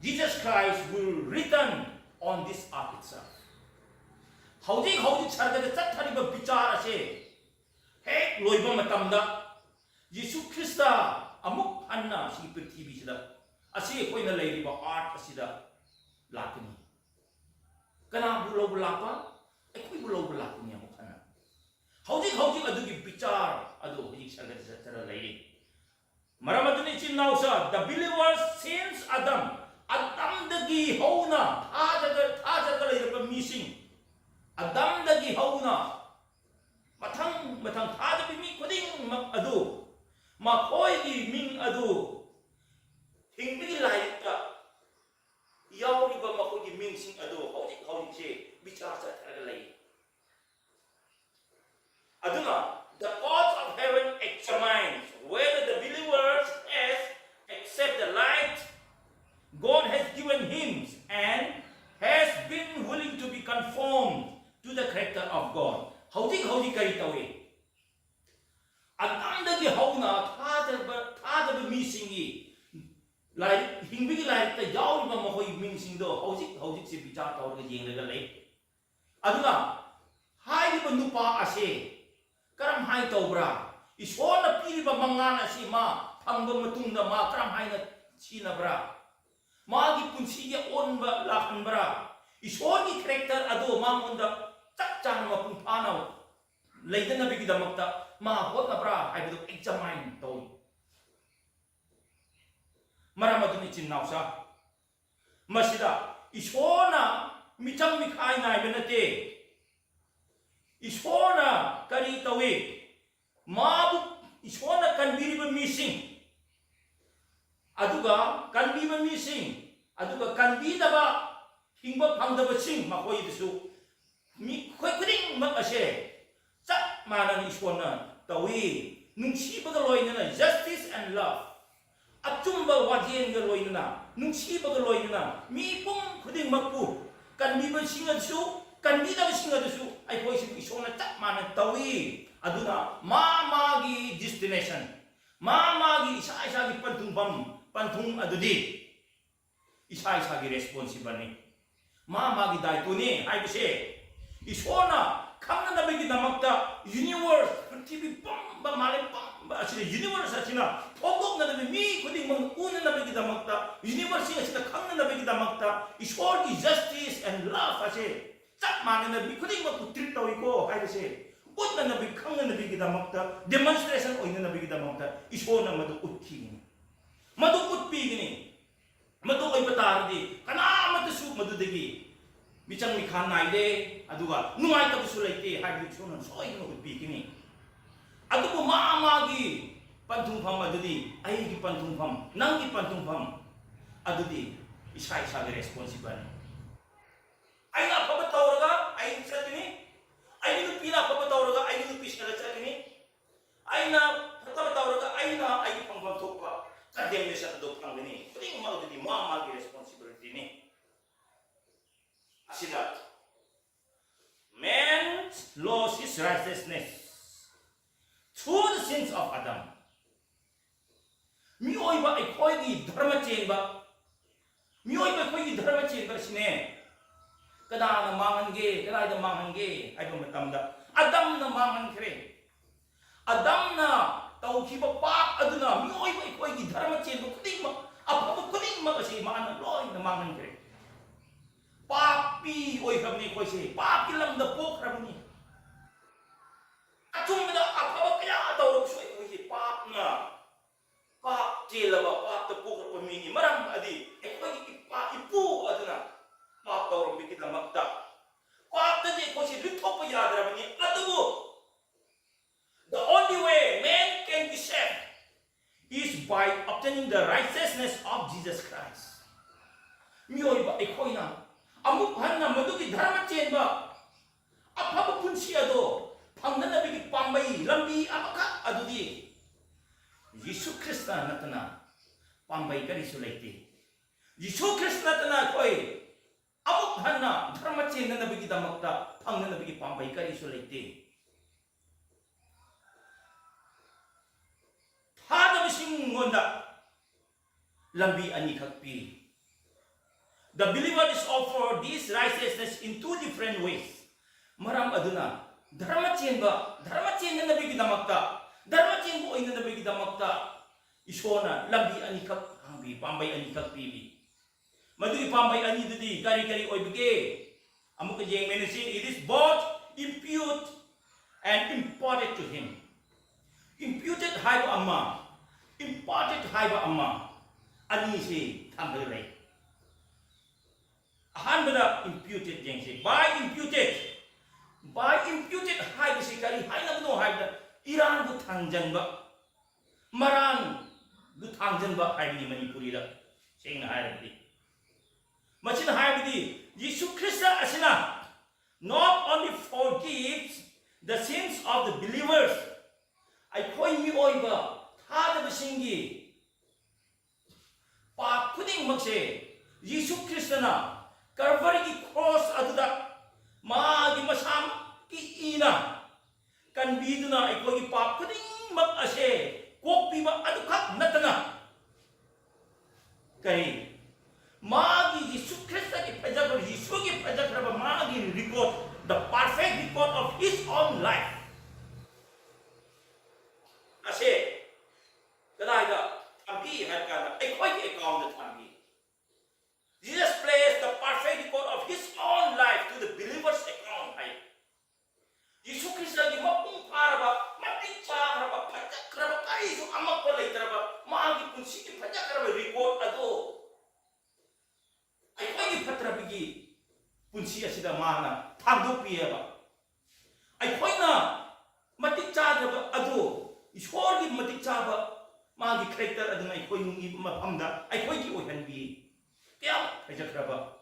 Jesus Christ will return on this earth itself. ꯍꯧꯖꯤꯛ ꯍꯧꯖꯤꯛ ꯁꯔꯒꯗ ꯆꯠꯊꯔꯤꯕ ꯕꯤꯆꯥꯔ ꯑꯁꯦ ꯍꯦꯛ ꯂꯣꯏꯕ ꯃꯇꯝꯗ ꯖꯤꯁꯨ ꯈ꯭ꯔꯤꯁꯇ ꯑꯃꯨꯛ ꯍꯟꯅ ꯁꯤ ꯄ꯭ꯔꯤꯊꯤꯕꯤꯁꯤꯗ, ꯑꯁꯤ ꯑꯩꯈꯣꯏꯅ ꯂꯩꯔꯤꯕ ꯑꯥꯔꯠ ꯑꯁꯤꯗ ꯂꯥꯛꯀꯅꯤ꯫ ꯀꯅꯥꯕꯨ ꯂꯧꯕ ꯂꯥꯛꯄ? ꯑꯩꯈꯣꯏꯕꯨ ꯂꯧꯕ ꯂꯥꯛꯀꯅꯤ ꯑꯃꯨꯛ ꯍꯟꯅ꯫ ꯍꯧꯖꯤꯛ ꯍꯧꯖꯤꯛ ꯑꯗꯨꯒꯤ ꯕꯤꯆꯥꯔ ꯑꯗꯨ ꯍꯧꯖꯤꯛ ꯁꯔꯒꯗ ꯆꯠꯊꯔ ꯂꯩꯔꯤ꯫ ꯃꯔꯝ ꯑꯗꯨꯅ ꯏꯆꯤꯟ ꯏꯅꯥꯎꯁꯥ, the believers since Adam, ꯑꯗꯝꯗꯒꯤ ꯍꯧꯅ ꯊꯥꯖꯒ ꯊꯥꯖꯒ ꯂꯩꯔꯕ ꯃꯤꯁꯤꯡ, ꯑꯗꯝꯗꯒꯤ ꯍꯧꯅ ꯃꯊꯪ ꯃꯊꯪ ꯊꯥꯖꯕ ꯃꯤ ꯈꯨꯗꯤꯡꯃꯛ ꯑꯗꯨ ꯃꯈꯣꯏꯒꯤ ꯃꯤꯡ ꯑꯗꯨ ꯍꯤꯡꯕꯒꯤ ꯂꯥꯏꯔꯤꯛꯇ ꯌꯥꯎꯔꯤꯕ ꯃꯈꯣꯏꯒꯤ ꯃꯤꯡꯁꯤꯡ ꯑꯗꯨ ꯍꯧꯖꯤꯛ ꯍꯧꯖꯤꯛꯁꯦ ꯕꯤꯆꯥꯔ ꯆꯠꯊꯔꯒ ꯂꯩ꯫ ꯑꯗꯨꯅ the courts of heaven examines whether the believer has accepted the light God has given him and has been willing to be conformed to the character of God. ꯍꯧꯖꯤꯛ ꯍꯧꯖꯤꯛ ꯀꯔꯤ ꯇꯧꯏ? ꯑꯉꯥꯡꯗꯒꯤ ꯍꯧꯅ ꯊꯥꯗꯕ ꯊꯥꯗꯕ ꯃꯤꯁꯤꯡꯒꯤ ꯂꯥꯏꯔꯤꯛ, ꯍꯤꯡꯕꯒꯤ ꯂꯥꯏꯔꯤꯛꯇ ꯌꯥꯎꯔꯤꯕ ꯃꯈꯣꯏꯒꯤ ꯃꯤꯡꯁꯤꯡꯗꯣ ꯍꯧꯖꯤꯛ ꯍꯧꯖꯤꯛꯁꯦ ꯕꯤꯆꯥꯔ ꯇꯧꯔꯒ ꯌꯦꯡꯂꯒ ꯂꯩ꯫ ꯑꯗꯨꯅ ꯍꯥꯏꯔꯤꯕ ꯅꯨꯄꯥ ꯑꯁꯦ ꯀꯔꯝ ꯍꯥꯏꯅ ꯇꯧꯕ꯭ꯔꯥ? ꯏꯁꯣꯔꯅ ꯄꯤꯔꯤꯕ ꯃꯉꯥꯜ ꯑꯁꯤ ꯃꯥ ꯐꯪꯕ ꯃꯇꯨꯡꯗ ꯃꯥ ꯀꯔꯝ ꯍꯥꯏꯅ ꯁꯤꯖꯤꯟꯅꯕ꯭ꯔꯥ? ꯃꯥꯒꯤ ꯄꯨꯟꯁꯤꯒꯤ ꯑꯑꯣꯟꯕ ꯂꯥꯛꯍꯟꯕ꯭ꯔꯥ? ꯏꯁꯣꯔꯒꯤ ꯀꯦꯔꯦꯛꯇꯔ ꯑꯗꯨ ꯃꯉꯣꯟꯗ ꯆꯞ ꯆꯥꯡ ꯃꯄꯨꯡ ꯐꯥꯅ ꯂꯩꯗꯅꯕꯒꯤꯗꯃꯛꯇ ꯃꯥ ꯍꯣꯠꯅꯕ꯭ꯔꯥ ꯍꯥꯏꯕꯗꯨ ꯑꯦꯛꯖꯥꯃꯥꯏꯟ ꯇꯧꯏ꯫ ꯃꯔꯝ ꯑꯗꯨꯅ ꯏꯆꯤꯟ ꯏꯅꯥꯎꯁꯥ, ꯃꯁꯤꯗ ꯏꯁꯣꯔꯅ ꯃꯤꯆꯪ ꯃꯤꯈꯥꯏ ꯅꯥꯏꯕ ꯅꯠꯇꯦ꯫ ꯏꯁꯣꯔꯅ ꯀꯔꯤ ꯇꯧꯏ? ꯃꯥꯕꯨ ꯏꯁꯣꯔꯅ ꯀꯟꯕꯤꯔꯤꯕ ꯃꯤꯁꯤꯡ, ꯑꯗꯨꯒ ꯀꯟꯕꯤꯕ ꯃꯤꯁꯤꯡ, ꯑꯗꯨꯒ ꯀꯟꯕꯤꯗꯕ, ꯍꯤꯡꯕ ꯐꯪꯗꯕꯁꯤꯡ, ꯃꯈꯣꯏꯗꯁꯨ ꯃꯤꯈꯣꯏ ꯈꯨꯗꯤꯡꯃꯛ ꯑꯁꯦ ꯆꯞ ꯃꯥꯟꯅꯅ ꯏꯁꯣꯔꯅ ꯇꯧꯏ꯫ ꯅꯨꯡꯁꯤꯕꯒ ꯂꯣꯏꯅꯅ, justice and love, ꯑꯆꯨꯝꯕ ꯋꯥꯖꯦꯜꯒ ꯂꯣꯏꯅꯅ, ꯅꯨꯡꯁꯤꯕꯒ ꯂꯣꯏꯅꯅ ꯃꯤꯄꯨꯝ ꯈꯨꯗꯤꯡꯃꯛꯄꯨ, ꯀꯟꯕꯤꯕꯁꯤꯡ ꯑꯗꯨꯁꯨ, ꯀꯟꯕꯤꯗꯕꯁꯤꯡ ꯑꯗꯨꯁꯨ ꯑꯩꯈꯣꯏꯁꯤꯕꯨ ꯏꯁꯣꯔꯅ ꯆꯞ ꯃꯥꯟꯅ ꯇꯧꯏ꯫ ꯑꯗꯨꯅ ꯃꯥ ꯃꯥꯒꯤ destination, ꯃꯥ ꯃꯥꯒꯤ ꯏꯁꯥ ꯏꯁꯥꯒꯤ ꯄꯟꯊꯨꯡꯐꯝ, ꯄꯟꯊꯨꯡ ꯑꯗꯨꯗꯤ ꯏꯁꯥ ꯏꯁꯥꯒꯤ responsible ꯅꯤ, ꯃꯥ ꯃꯥꯒꯤ ꯗꯥꯏꯇꯣꯅꯤ ꯍꯥꯏꯕꯁꯦ ꯏꯁꯣꯔꯅ ꯈꯪꯅꯅꯕꯒꯤꯗꯃꯛꯇ universe, ꯄ꯭ꯔꯤꯊꯤꯕꯤ ꯄꯨꯝꯕ, ꯃꯥꯂꯦꯝ ꯄꯨꯝꯕ ꯑꯁꯤꯗ universe ꯑꯁꯤꯅ ꯐꯣꯡꯗꯣꯛꯅꯅꯕ, ꯃꯤ ꯈꯨꯗꯤꯡꯃꯛꯅ ꯎꯅꯅꯕꯒꯤꯗꯃꯛꯇ, universe ꯁꯤꯡ ꯑꯁꯤꯗ ꯈꯪꯅꯅꯕꯒꯤꯗꯃꯛꯇ ꯏꯁꯣꯔꯒꯤ justice and love ꯑꯁꯦ ꯆꯞ ꯃꯥꯟꯅꯅ ꯃꯤ ꯈꯨꯗꯤꯡꯃꯛꯄꯨ treat ꯇꯧꯏꯀꯣ ꯍꯥꯏꯕꯁꯦ ꯎꯠꯅꯅꯕꯒꯤ, ꯈꯪꯅꯅꯕꯒꯤꯗꯃꯛꯇ, demonstration ꯑꯣꯏꯅꯅꯕꯒꯤꯗꯃꯛꯇ ꯏꯁꯣꯔꯅ ꯃꯗꯨ ꯎꯠꯈꯤꯒꯅꯤ, ꯃꯗꯨ ꯎꯠꯄꯤꯒꯅꯤ꯫ ꯃꯗꯨ ꯑꯣꯏꯕ ꯇꯥꯔꯗꯤ ꯀꯅꯥꯃꯠꯇꯁꯨ ꯃꯗꯨꯗꯒꯤ ꯃꯤꯆꯪ ꯃꯤꯈꯥ ꯅꯥꯏꯗꯦ, ꯑꯗꯨꯒ ꯅꯨꯡꯉꯥꯏꯇꯕꯁꯨ ꯂꯩꯇꯦ ꯍꯥꯏꯕꯗꯨ ꯏꯁꯣꯔꯅ ꯁꯣꯏꯗꯅ ꯎꯠꯄꯤꯒꯅꯤ꯫ ꯑꯗꯨꯕꯨ ꯃꯥ ꯃꯥꯒꯤ ꯄꯟꯊꯨꯡꯐꯝ ꯑꯗꯨꯗꯤ, ꯑꯩꯒꯤ ꯄꯟꯊꯨꯡꯐꯝ, ꯅꯪꯒꯤ ꯄꯟꯊꯨꯡꯐꯝ ꯑꯗꯨꯗꯤ ꯏꯁꯥ ꯏꯁꯥꯒꯤ responsible ꯅꯤ꯫ ꯑꯩꯅ ꯑꯐꯕ ꯇꯧꯔꯒ ꯑꯩ ꯆꯠꯀꯅꯤ, ꯑꯩꯒꯤ ꯅꯨꯄꯤꯅ ꯑꯐꯕ ꯇꯧꯔꯒ ꯑꯩꯒꯤ ꯅꯨꯄꯤ ꯁꯦꯠꯂ ꯆꯠꯀꯅꯤ, ꯑꯩꯅ ꯐꯠꯇꯕ ꯇꯧꯔꯒ ꯑꯩꯅ ꯑꯩꯒꯤ ꯐꯪꯐꯝ ꯊꯣꯛꯄ condemnation ꯑꯗꯨ ꯐꯪꯒꯅꯤ꯫ ꯈꯨꯗꯤꯡꯃꯛ ꯑꯗꯨꯗꯤ ꯃꯥ ꯃꯥꯒꯤ responsibility ꯅꯤ꯫ ꯑꯁꯤꯗ man lost his righteousness through the sins of Adam. ꯃꯤꯑꯣꯏꯕ ꯑꯩꯈꯣꯏꯒꯤ ꯙꯔꯃ ꯆꯦꯟꯕ, ꯃꯤꯑꯣꯏꯕ ꯑꯩꯈꯣꯏꯒꯤ ꯙꯔꯃ ꯆꯦꯟꯕ ꯑꯁꯤꯅꯦ ꯀꯅꯥꯅ ꯃꯥꯡꯍꯟꯒꯦ, ꯀꯗꯥꯏꯗ ꯃꯥꯡꯍꯟꯒꯦ ꯍꯥꯏꯕ ꯃꯇꯝꯗ ꯑꯗꯝꯅ ꯃꯥꯡꯍꯟꯈ꯭ꯔꯦ꯫ ꯑꯗꯝꯅ ꯇꯧꯈꯤꯕ ꯄꯥꯞ ꯑꯗꯨꯅ ꯃꯤꯑꯣꯏꯕ ꯑꯩꯈꯣꯏꯒꯤ ꯙꯔꯃ ꯆꯦꯟꯕ ꯈꯨꯗꯤꯡꯃꯛ, ꯑꯐꯕ ꯈꯨꯗꯤꯡꯃꯛ ꯑꯁꯤ ꯃꯥꯅ ꯂꯣꯏꯅ ꯃꯥꯡꯍꯟꯈ꯭ꯔꯦ꯫ ꯄꯥꯄꯤ ꯑꯣꯏꯈ꯭ꯔꯕꯅꯤ ꯑꯩꯈꯣꯏꯁꯦ, ꯄꯥꯞꯀꯤ ꯂꯝꯗ ꯄꯣꯛꯈ꯭ꯔꯕꯅꯤ꯫ ꯑꯆꯨꯝꯕꯗ ꯑꯐꯕ ꯀꯌꯥ ꯇꯧꯔꯕꯁꯨ ꯑꯩꯈꯣꯏꯁꯦ ꯄꯥꯞꯅ, ꯄꯥꯞ ꯆꯦꯜꯂꯕ, ꯄꯥꯞꯇ ꯄꯣꯛꯂꯛꯄ ꯃꯤꯅꯤ꯫ ꯃꯔꯝ ꯑꯗꯤ ꯑꯩꯈꯣꯏꯒꯤ ꯏꯄꯥ ꯏꯄꯨ ꯑꯗꯨꯅ ꯄꯥꯞ ꯇꯧꯔꯝꯕꯒꯤꯗꯃꯛꯇ ꯄꯥꯞꯇꯒꯤ ꯑꯩꯈꯣꯏꯁꯦ ꯂꯤꯊꯣꯛꯄ ꯌꯥꯗ꯭ꯔꯕꯅꯤ꯫ ꯑꯗꯨꯕꯨ the only way man can be saved is by obtaining the righteousness of Jesus Christ. ꯃꯤꯑꯣꯏꯕ ꯑꯩꯈꯣꯏꯅ ꯑꯃꯨꯛ ꯍꯟꯅ ꯃꯗꯨꯒꯤ ꯙꯔꯃ ꯆꯦꯟꯕ ꯑꯐꯕ ꯄꯨꯟꯁꯤ ꯑꯗꯣ ꯐꯪꯅꯅꯕꯒꯤ ꯄꯥꯝꯕꯩ ꯂꯝꯕꯤ ꯑꯃꯈꯛ ꯑꯗꯨꯗꯤ ꯌꯤꯁꯨ ꯈ꯭ꯔꯤꯁꯇ ꯅꯠꯇꯅ ꯄꯥꯝꯕꯩ ꯀꯔꯤꯁꯨ ꯂꯩꯇꯦ꯫ ꯌꯤꯁꯨ ꯈ꯭ꯔꯤꯁꯇ ꯅꯠꯇꯅ ꯑꯩꯈꯣꯏ ꯑꯃꯨꯛ ꯍꯟꯅ ꯙꯔꯃ ꯆꯦꯟꯅꯅꯕꯒꯤꯗꯃꯛꯇ ꯐꯪꯅꯅꯕꯒꯤ ꯄꯥꯝꯕꯩ ꯀꯔꯤꯁꯨ ꯂꯩꯇꯦ꯫ ꯊꯥꯗꯕꯁꯤꯡꯉꯣꯟꯗ ꯂꯝꯕꯤ ꯑꯅꯤꯈꯛ ꯄꯤ꯫ The believer is offered this righteousness in two different ways. ꯃꯔꯝ ꯑꯗꯨꯅ ꯙꯔꯃ ꯆꯦꯟꯕ, ꯙꯔꯃ ꯆꯦꯟꯅꯅꯕꯒꯤꯗꯃꯛꯇ, ꯙꯔꯃ ꯆꯦꯟꯕ ꯑꯣꯏꯅꯅꯕꯒꯤꯗꯃꯛꯇ ꯏꯁꯣꯔꯅ ꯂꯝꯕꯤ ꯑꯅꯤꯈꯛ ꯍꯥꯡꯕꯤ, ꯄꯥꯝꯕꯩ ꯑꯅꯤꯈꯛ ꯄꯤꯕꯤ꯫ ꯃꯗꯨꯒꯤ ꯄꯥꯝꯕꯩ ꯑꯅꯤꯗꯨꯗꯤ ꯀꯔꯤ ꯀꯔꯤ ꯑꯣꯏꯕꯒꯦ? ꯑꯃꯨꯛꯀ ꯌꯦꯡꯃꯤꯟꯅꯁꯤ꯫ It is both impute and imparted to him. Imputed ꯍꯥꯏꯕ ꯑꯃ, imparted ꯍꯥꯏꯕ ꯑꯃ, ꯑꯅꯤꯁꯤ ꯊꯥꯡꯒꯠꯂꯦ꯫ ꯑꯍꯥꯟꯕꯗ imputed ꯌꯦꯡꯁꯤ꯫ By imputed, by imputed ꯍꯥꯏꯕꯁꯤ ꯀꯔꯤ ꯍꯥꯏꯅꯕꯅꯣ ꯍꯥꯏꯕꯗ, ꯏꯔꯥꯟꯕꯨ ꯊꯥꯡꯖꯟꯕ, ꯃꯔꯥꯟꯕꯨ ꯊꯥꯡꯖꯟꯕ ꯍꯥꯏꯕꯅꯤ ꯃꯅꯤꯄꯨꯔꯤꯗ꯫ ꯁꯦꯡꯅ ꯍꯥꯏꯔꯕꯗꯤ, ꯃꯁꯤꯅ ꯍꯥꯏꯕꯗꯤ ꯌꯤꯁꯨ ꯈ꯭ꯔꯤꯁꯇ ꯑꯁꯤꯅ not only forgives the sins of the believers, ꯑꯩꯈꯣꯏ ꯃꯤꯑꯣꯏꯕ ꯊꯥꯗꯕꯁꯤꯡꯒꯤ ꯄꯥꯞ ꯈꯨꯗꯤꯡꯃꯛꯁꯦ ꯌꯤꯁꯨ ꯈ꯭ꯔꯤꯁꯇꯅ ꯀꯜꯚꯔꯤꯒꯤ ꯀ꯭ꯔꯣꯁ ꯑꯗꯨꯗ ꯃꯥꯒꯤ ꯃꯁꯥꯃꯛꯀꯤ ꯏꯅ ꯀꯟꯕꯤꯗꯨꯅ ꯑꯩꯈꯣꯏꯒꯤ ꯄꯥꯞ ꯈꯨꯗꯤꯡꯃꯛ ꯑꯁꯦ ꯀꯣꯛꯄꯤꯕ ꯑꯗꯨꯈꯛ ꯅꯠꯇꯅ, ꯀꯔꯤ, ꯃꯥꯒꯤ ꯌꯤꯁꯨ ꯈ꯭ꯔꯤꯁꯇꯒꯤ ꯐꯖꯈ꯭ꯔꯕ, ꯌꯤꯁꯨꯒꯤ ꯐꯖꯈ꯭ꯔꯕ ꯃꯥꯒꯤ record, the perfect record of his own life ꯑꯁꯦ ꯀꯗꯥꯏꯗ ꯊꯝꯕꯤ ꯍꯥꯏꯕ ꯀꯥꯟꯗ ꯑꯩꯈꯣꯏꯒꯤ ꯑꯦꯀꯥꯎꯟꯗ ꯊꯝꯕꯤ꯫ Jesus placed the perfect record of ꯈ꯭ꯔꯤꯁꯇꯒꯤ ꯃꯄꯨꯡ ꯐꯥꯔꯕ, ꯃꯇꯤꯛ ꯆꯥꯈ꯭ꯔꯕ, ꯐꯖꯈ꯭ꯔꯕ, ꯀꯔꯤꯁꯨ ꯑꯃꯠꯄ ꯂꯩꯇ꯭ꯔꯕ ꯃꯥꯒꯤ ꯄꯨꯟꯁꯤꯒꯤ ꯐꯖꯈ꯭ꯔꯕ ꯔꯦꯀꯣꯔꯗ ꯑꯗꯣ ꯑꯩꯈꯣꯏꯒꯤ ꯐꯠꯇ꯭ꯔꯕꯒꯤ ꯄꯨꯟꯁꯤ ꯑꯁꯤꯗ ꯃꯥꯅ ꯊꯥꯡꯗꯣꯛꯄꯤꯑꯕ꯫ ꯑꯩꯈꯣꯏꯅ ꯃꯇꯤꯛ ꯆꯥꯗ꯭ꯔꯕ ꯑꯗꯨ ꯏꯁꯣꯔꯒꯤ ꯃꯇꯤꯛ ꯆꯥꯕ ꯃꯥꯒꯤ ꯀꯦꯔꯦꯛꯇꯔ ꯑꯗꯨꯅ ꯑꯩꯈꯣꯏꯒꯤ ꯃꯐꯝꯗ ꯑꯩꯈꯣꯏꯒꯤ ꯑꯣꯏꯍꯟꯕꯤ꯫ ꯀꯌꯥ ꯐꯖꯈ꯭ꯔꯕ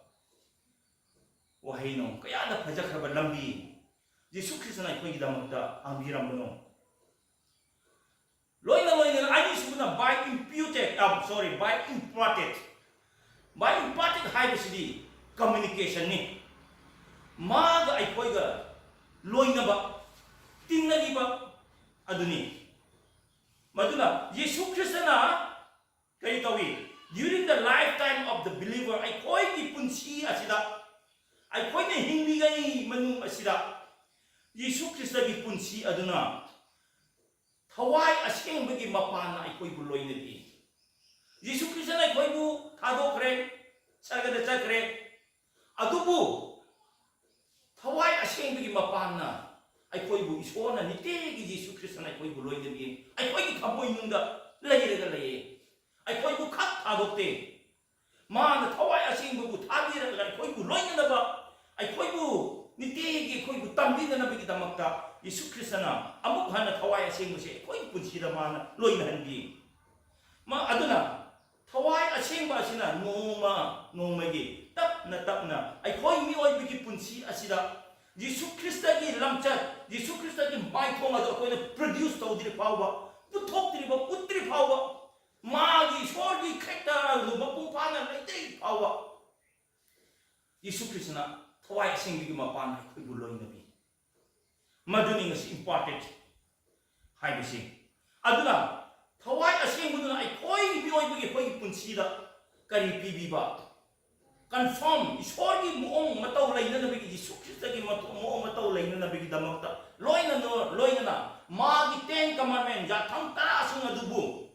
ꯋꯥꯍꯩꯅꯣ, ꯀꯌꯥꯗ ꯐꯖꯈ꯭ꯔꯕ ꯂꯝꯕꯤ ꯌꯦꯁꯨ ꯈ꯭ꯔꯤꯁꯇꯅ ꯑꯩꯈꯣꯏꯒꯤꯗꯃꯛꯇ ꯍꯥꯡꯕꯤꯔꯝꯕꯅꯣ꯫ ꯂꯣꯏꯅ ꯂꯣꯏꯅꯅ ꯑꯅꯤꯁꯨꯕꯅ by imputed, ꯑ, sorry, by imparted꯫ By imparted ꯍꯥꯏꯕꯁꯤꯗꯤ ꯀꯝꯃ꯭ꯌꯨꯅꯤꯀꯦꯁꯟꯅꯤ꯫ ꯃꯥꯒ ꯑꯩꯈꯣꯏꯒ ꯂꯣꯏꯅꯕ, ꯇꯤꯟꯅꯔꯤꯕ ꯑꯗꯨꯅꯤ꯫ ꯃꯗꯨꯅ ꯌꯦꯁꯨ ꯈ꯭ꯔꯤꯁꯇꯅ ꯀꯔꯤ ꯇꯧꯏ? During the lifetime of the believer, ꯑꯩꯈꯣꯏꯒꯤ ꯄꯨꯟꯁꯤ ꯑꯁꯤꯗ, ꯑꯩꯈꯣꯏꯅ ꯍꯤꯡꯂꯤꯉꯩ ꯃꯅꯨꯡ ꯑꯁꯤꯗ ꯌꯦꯁꯨ ꯈ꯭ꯔꯤꯁꯇꯒꯤ ꯄꯨꯟꯁꯤ ꯑꯗꯨꯅ ꯊꯋꯥꯏ ꯑꯁꯦꯡꯕꯒꯤ ꯃꯄꯥꯟꯅ ꯑꯩꯈꯣꯏꯕꯨ ꯂꯣꯏꯅꯕꯤ꯫ ꯌꯦꯁꯨ ꯈ꯭ꯔꯤꯁꯇꯅ ꯑꯩꯈꯣꯏꯕꯨ ꯊꯥꯗꯣꯛꯈ꯭ꯔꯦ, ꯁꯔꯒꯗ ꯆꯠꯈ꯭ꯔꯦ, ꯑꯗꯨꯕꯨ ꯊꯋꯥꯏ ꯑꯁꯦꯡꯕꯒꯤ ꯃꯄꯥꯟꯅ ꯑꯩꯈꯣꯏꯕꯨ ꯏꯁꯣꯔꯅ ꯅꯤꯇꯤꯒꯤ ꯌꯦꯁꯨ ꯈ꯭ꯔꯤꯁꯇꯅ ꯑꯩꯈꯣꯏꯕꯨ ꯂꯣꯏꯅꯕꯤ, ꯑꯩꯈꯣꯏꯒꯤ ꯊꯃꯣꯏꯅꯨꯡꯗ ꯂꯩꯔꯒ ꯂꯩꯌꯦ꯫ ꯑꯩꯈꯣꯏꯕꯨ ꯈꯛ ꯊꯥꯗꯣꯛꯇꯦ꯫ ꯃꯥꯅ ꯊꯋꯥꯏ ꯑꯁꯦꯡꯕꯕꯨ ꯊꯥꯕꯤꯔꯒ ꯑꯩꯈꯣꯏꯕꯨ ꯂꯣꯏꯅꯅꯕ, ꯑꯩꯈꯣꯏꯕꯨ ꯅꯤꯇꯤꯒꯤ ꯑꯩꯈꯣꯏꯕꯨ ꯇꯝꯕꯤꯅꯅꯕꯒꯤꯗꯃꯛꯇ ꯌꯦꯁꯨ ꯈ꯭ꯔꯤꯁꯇꯅ ꯑꯃꯨꯛ ꯍꯟꯅ ꯊꯋꯥꯏ ꯑꯁꯦꯡꯕꯁꯦ ꯑꯩꯈꯣꯏꯒꯤ ꯄꯨꯟꯁꯤꯗ ꯃꯥꯅ ꯂꯣꯏꯅꯍꯟꯕꯤ꯫ ꯃꯥ-, ꯑꯗꯨꯅ ꯊꯋꯥꯏ ꯑꯁꯦꯡꯕ ꯑꯁꯤꯅ ꯅꯣꯡꯃ ꯅꯣꯡꯃꯒꯤ ꯇꯞꯅ ꯇꯞꯅ ꯑꯩꯈꯣꯏ ꯃꯤꯑꯣꯏꯕꯒꯤ ꯄꯨꯟꯁꯤ ꯑꯁꯤꯗ ꯌꯦꯁꯨ ꯈ꯭ꯔꯤꯁꯇꯒꯤ ꯂꯝꯆꯠ, ꯌꯦꯁꯨ ꯈ꯭ꯔꯤꯁꯇꯒꯤ ꯃꯥꯏꯊꯣꯡ ꯑꯗꯨ ꯑꯩꯈꯣꯏꯅ ꯄ꯭ꯔꯣꯗ꯭ꯌꯨꯁ ꯇꯧꯗ꯭ꯔꯤ ꯐꯥꯎꯕ, ꯄꯨꯊꯣꯛꯇ꯭ꯔꯤꯕ, ꯎꯠꯇ꯭ꯔꯤ ꯐꯥꯎꯕ, ꯃꯥꯒꯤ ꯏꯁꯣꯔꯒꯤ ꯈꯛꯇ ꯑꯗꯨ ꯃꯄꯨꯡ ꯐꯥꯅ ꯂꯩꯇ꯭ꯔꯤ ꯐꯥꯎꯕ ꯌꯦꯁꯨ ꯈ꯭ꯔꯤꯁꯇꯅ ꯊꯋꯥꯏ ꯑꯁꯦꯡꯕꯒꯤ ꯃꯄꯥꯟ ꯑꯩꯈꯣꯏꯕꯨ ꯂꯣꯏꯅꯕꯤ꯫ ꯃꯗꯨꯅꯤ ꯉꯁꯤ ꯏꯝꯄꯥꯔꯇꯦꯟ ꯍꯥꯏꯕꯁꯤ꯫ ꯑꯗꯨꯅ ꯊꯋꯥꯏ ꯑꯁꯦꯡꯕꯗꯨꯅ ꯑꯩꯈꯣꯏ ꯃꯤꯑꯣꯏꯕꯒꯤ ꯑꯩꯈꯣꯏꯒꯤ ꯄꯨꯟꯁꯤꯗ ꯀꯔꯤ ꯄꯤꯕꯤꯕ? ꯀꯟꯐꯥꯔꯝ, ꯏꯁꯣꯔꯒꯤ ꯃꯑꯣꯡ ꯃꯇꯧ ꯂꯩꯅꯅꯕꯒꯤ, ꯌꯤꯁꯨ ꯈ꯭ꯔꯤꯁꯇꯒꯤ ꯃꯇꯧ-, ꯃꯑꯣꯡ ꯃꯇꯧ ꯂꯩꯅꯅꯕꯒꯤꯗꯃꯛꯇ ꯂꯣꯏꯅꯅ, ꯂꯣꯏꯅꯅ ꯃꯥꯒꯤ ꯇꯦꯟ ꯀꯃꯥꯟꯃꯦꯟ, ꯌꯥꯊꯪ ꯇꯔꯥꯁꯤꯡ ꯑꯗꯨꯕꯨ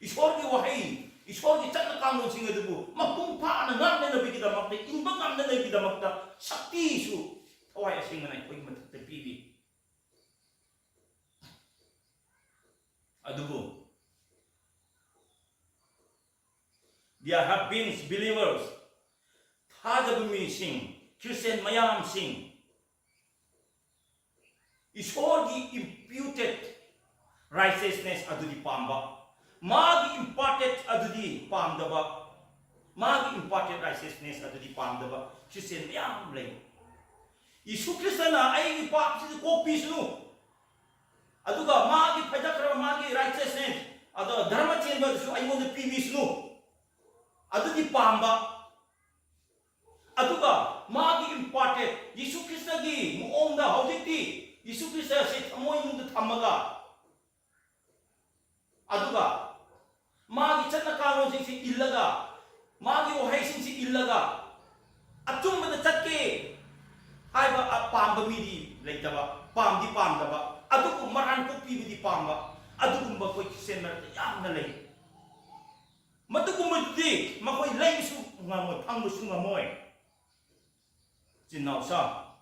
ꯏꯁꯣꯔꯒꯤ ꯋꯥꯍꯩ, ꯏꯁꯣꯔꯒꯤ ꯆꯠꯅ ꯀꯥꯡꯂꯣꯟꯁꯤꯡ ꯑꯗꯨꯕꯨ ꯃꯄꯨꯡ ꯐꯥꯅ ꯉꯥꯛꯅꯅꯕꯒꯤꯗꯃꯛꯇ, ꯏꯟꯕ ꯉꯝꯅꯅꯕꯒꯤꯗꯃꯛꯇ ꯁꯛꯇꯤꯁꯨ ꯊꯋꯥꯏ ꯑꯁꯦꯡꯕꯅ ꯑꯩꯈꯣꯏꯒꯤ ꯃꯊꯛꯇ ꯄꯤꯔꯤ꯫ There have been believers, ꯊꯥꯖꯕ ꯃꯤꯁꯤꯡ, ꯈ꯭ꯔꯤꯁꯇꯤꯌꯥꯟ ꯃꯌꯥꯝꯁꯤꯡ, ꯏꯁꯣꯔꯒꯤ imputed righteousness ꯑꯗꯨꯗꯤ ꯄꯥꯝꯕ, ꯃꯥꯒꯤ imparted ꯑꯗꯨꯗꯤ ꯄꯥꯝꯗꯕ, ꯃꯥꯒꯤ imparted righteousness ꯑꯗꯨꯗꯤ ꯄꯥꯝꯗꯕ ꯈ꯭ꯔꯤꯁꯇꯤꯌꯥꯟ ꯃꯌꯥꯝ ꯂꯩ꯫ ꯌꯤꯁꯨ ꯈ꯭ꯔꯤꯁꯇꯅ ꯑꯩꯒꯤ ꯄꯥꯞꯁꯤꯗꯤ ꯀꯣꯛꯄꯤꯁꯅꯨ, ꯑꯗꯨꯒ ꯃꯥꯒꯤ ꯐꯖꯈ꯭ꯔꯕ ꯃꯥꯒꯤ righteousness, ꯑꯗꯣ ꯙꯔꯃ ꯆꯦꯟꯕꯗꯨꯁꯨ ꯑꯩꯉꯣꯟꯗ ꯄꯤꯕꯤꯁꯅꯨ, ꯑꯗꯨꯗꯤ ꯄꯥꯝꯕ꯫ ꯑꯗꯨꯒ ꯃꯥꯒꯤ imparted ꯌꯤꯁꯨ ꯈ꯭ꯔꯤꯁꯇꯒꯤ ꯃꯑꯣꯡꯗ ꯍꯧꯖꯤꯛꯇꯤ ꯌꯤꯁꯨ ꯈ꯭ꯔꯤꯁꯇ ꯑꯁꯤ ꯊꯃꯣꯏꯅꯨꯡꯗ ꯊꯝꯃꯒ, ꯑꯗꯨꯒ ꯃꯥꯒꯤ ꯆꯠꯅ ꯀꯥꯡꯂꯣꯟꯁꯤꯡꯁꯤ ꯏꯜꯂꯒ, ꯃꯥꯒꯤ ꯋꯥꯍꯩꯁꯤꯡꯁꯤ ꯏꯜꯂꯒ, ꯑꯆꯨꯝꯕꯗ ꯆꯠꯀꯦ ꯍꯥꯏꯕ ꯑꯄꯥꯝꯕ ꯃꯤꯗꯤ ꯂꯩꯇꯕ, ꯄꯥꯝꯗꯤ ꯄꯥꯝꯗꯕ, ꯑꯗꯨꯕꯨ ꯃꯔꯥꯟ ꯀꯣꯛꯄꯤꯕꯗꯤ ꯄꯥꯝꯕ, ꯑꯗꯨꯒꯨꯝꯕ ꯑꯩꯈꯣꯏ ꯈ꯭ꯔꯤꯁꯇꯤꯌꯥꯟ ꯃꯔꯛꯇ ꯌꯥꯝꯅ ꯂꯩ꯫ ꯃꯗꯨꯒꯨꯝꯕꯗꯨꯗꯤ ꯃꯈꯣꯏ ꯂꯩꯕꯁꯨ ꯉꯝꯃꯣꯏ, ꯐꯪꯕꯁꯨ ꯉꯝꯃꯣꯏ꯫ ꯆꯤꯟꯅꯥꯎꯁꯥ,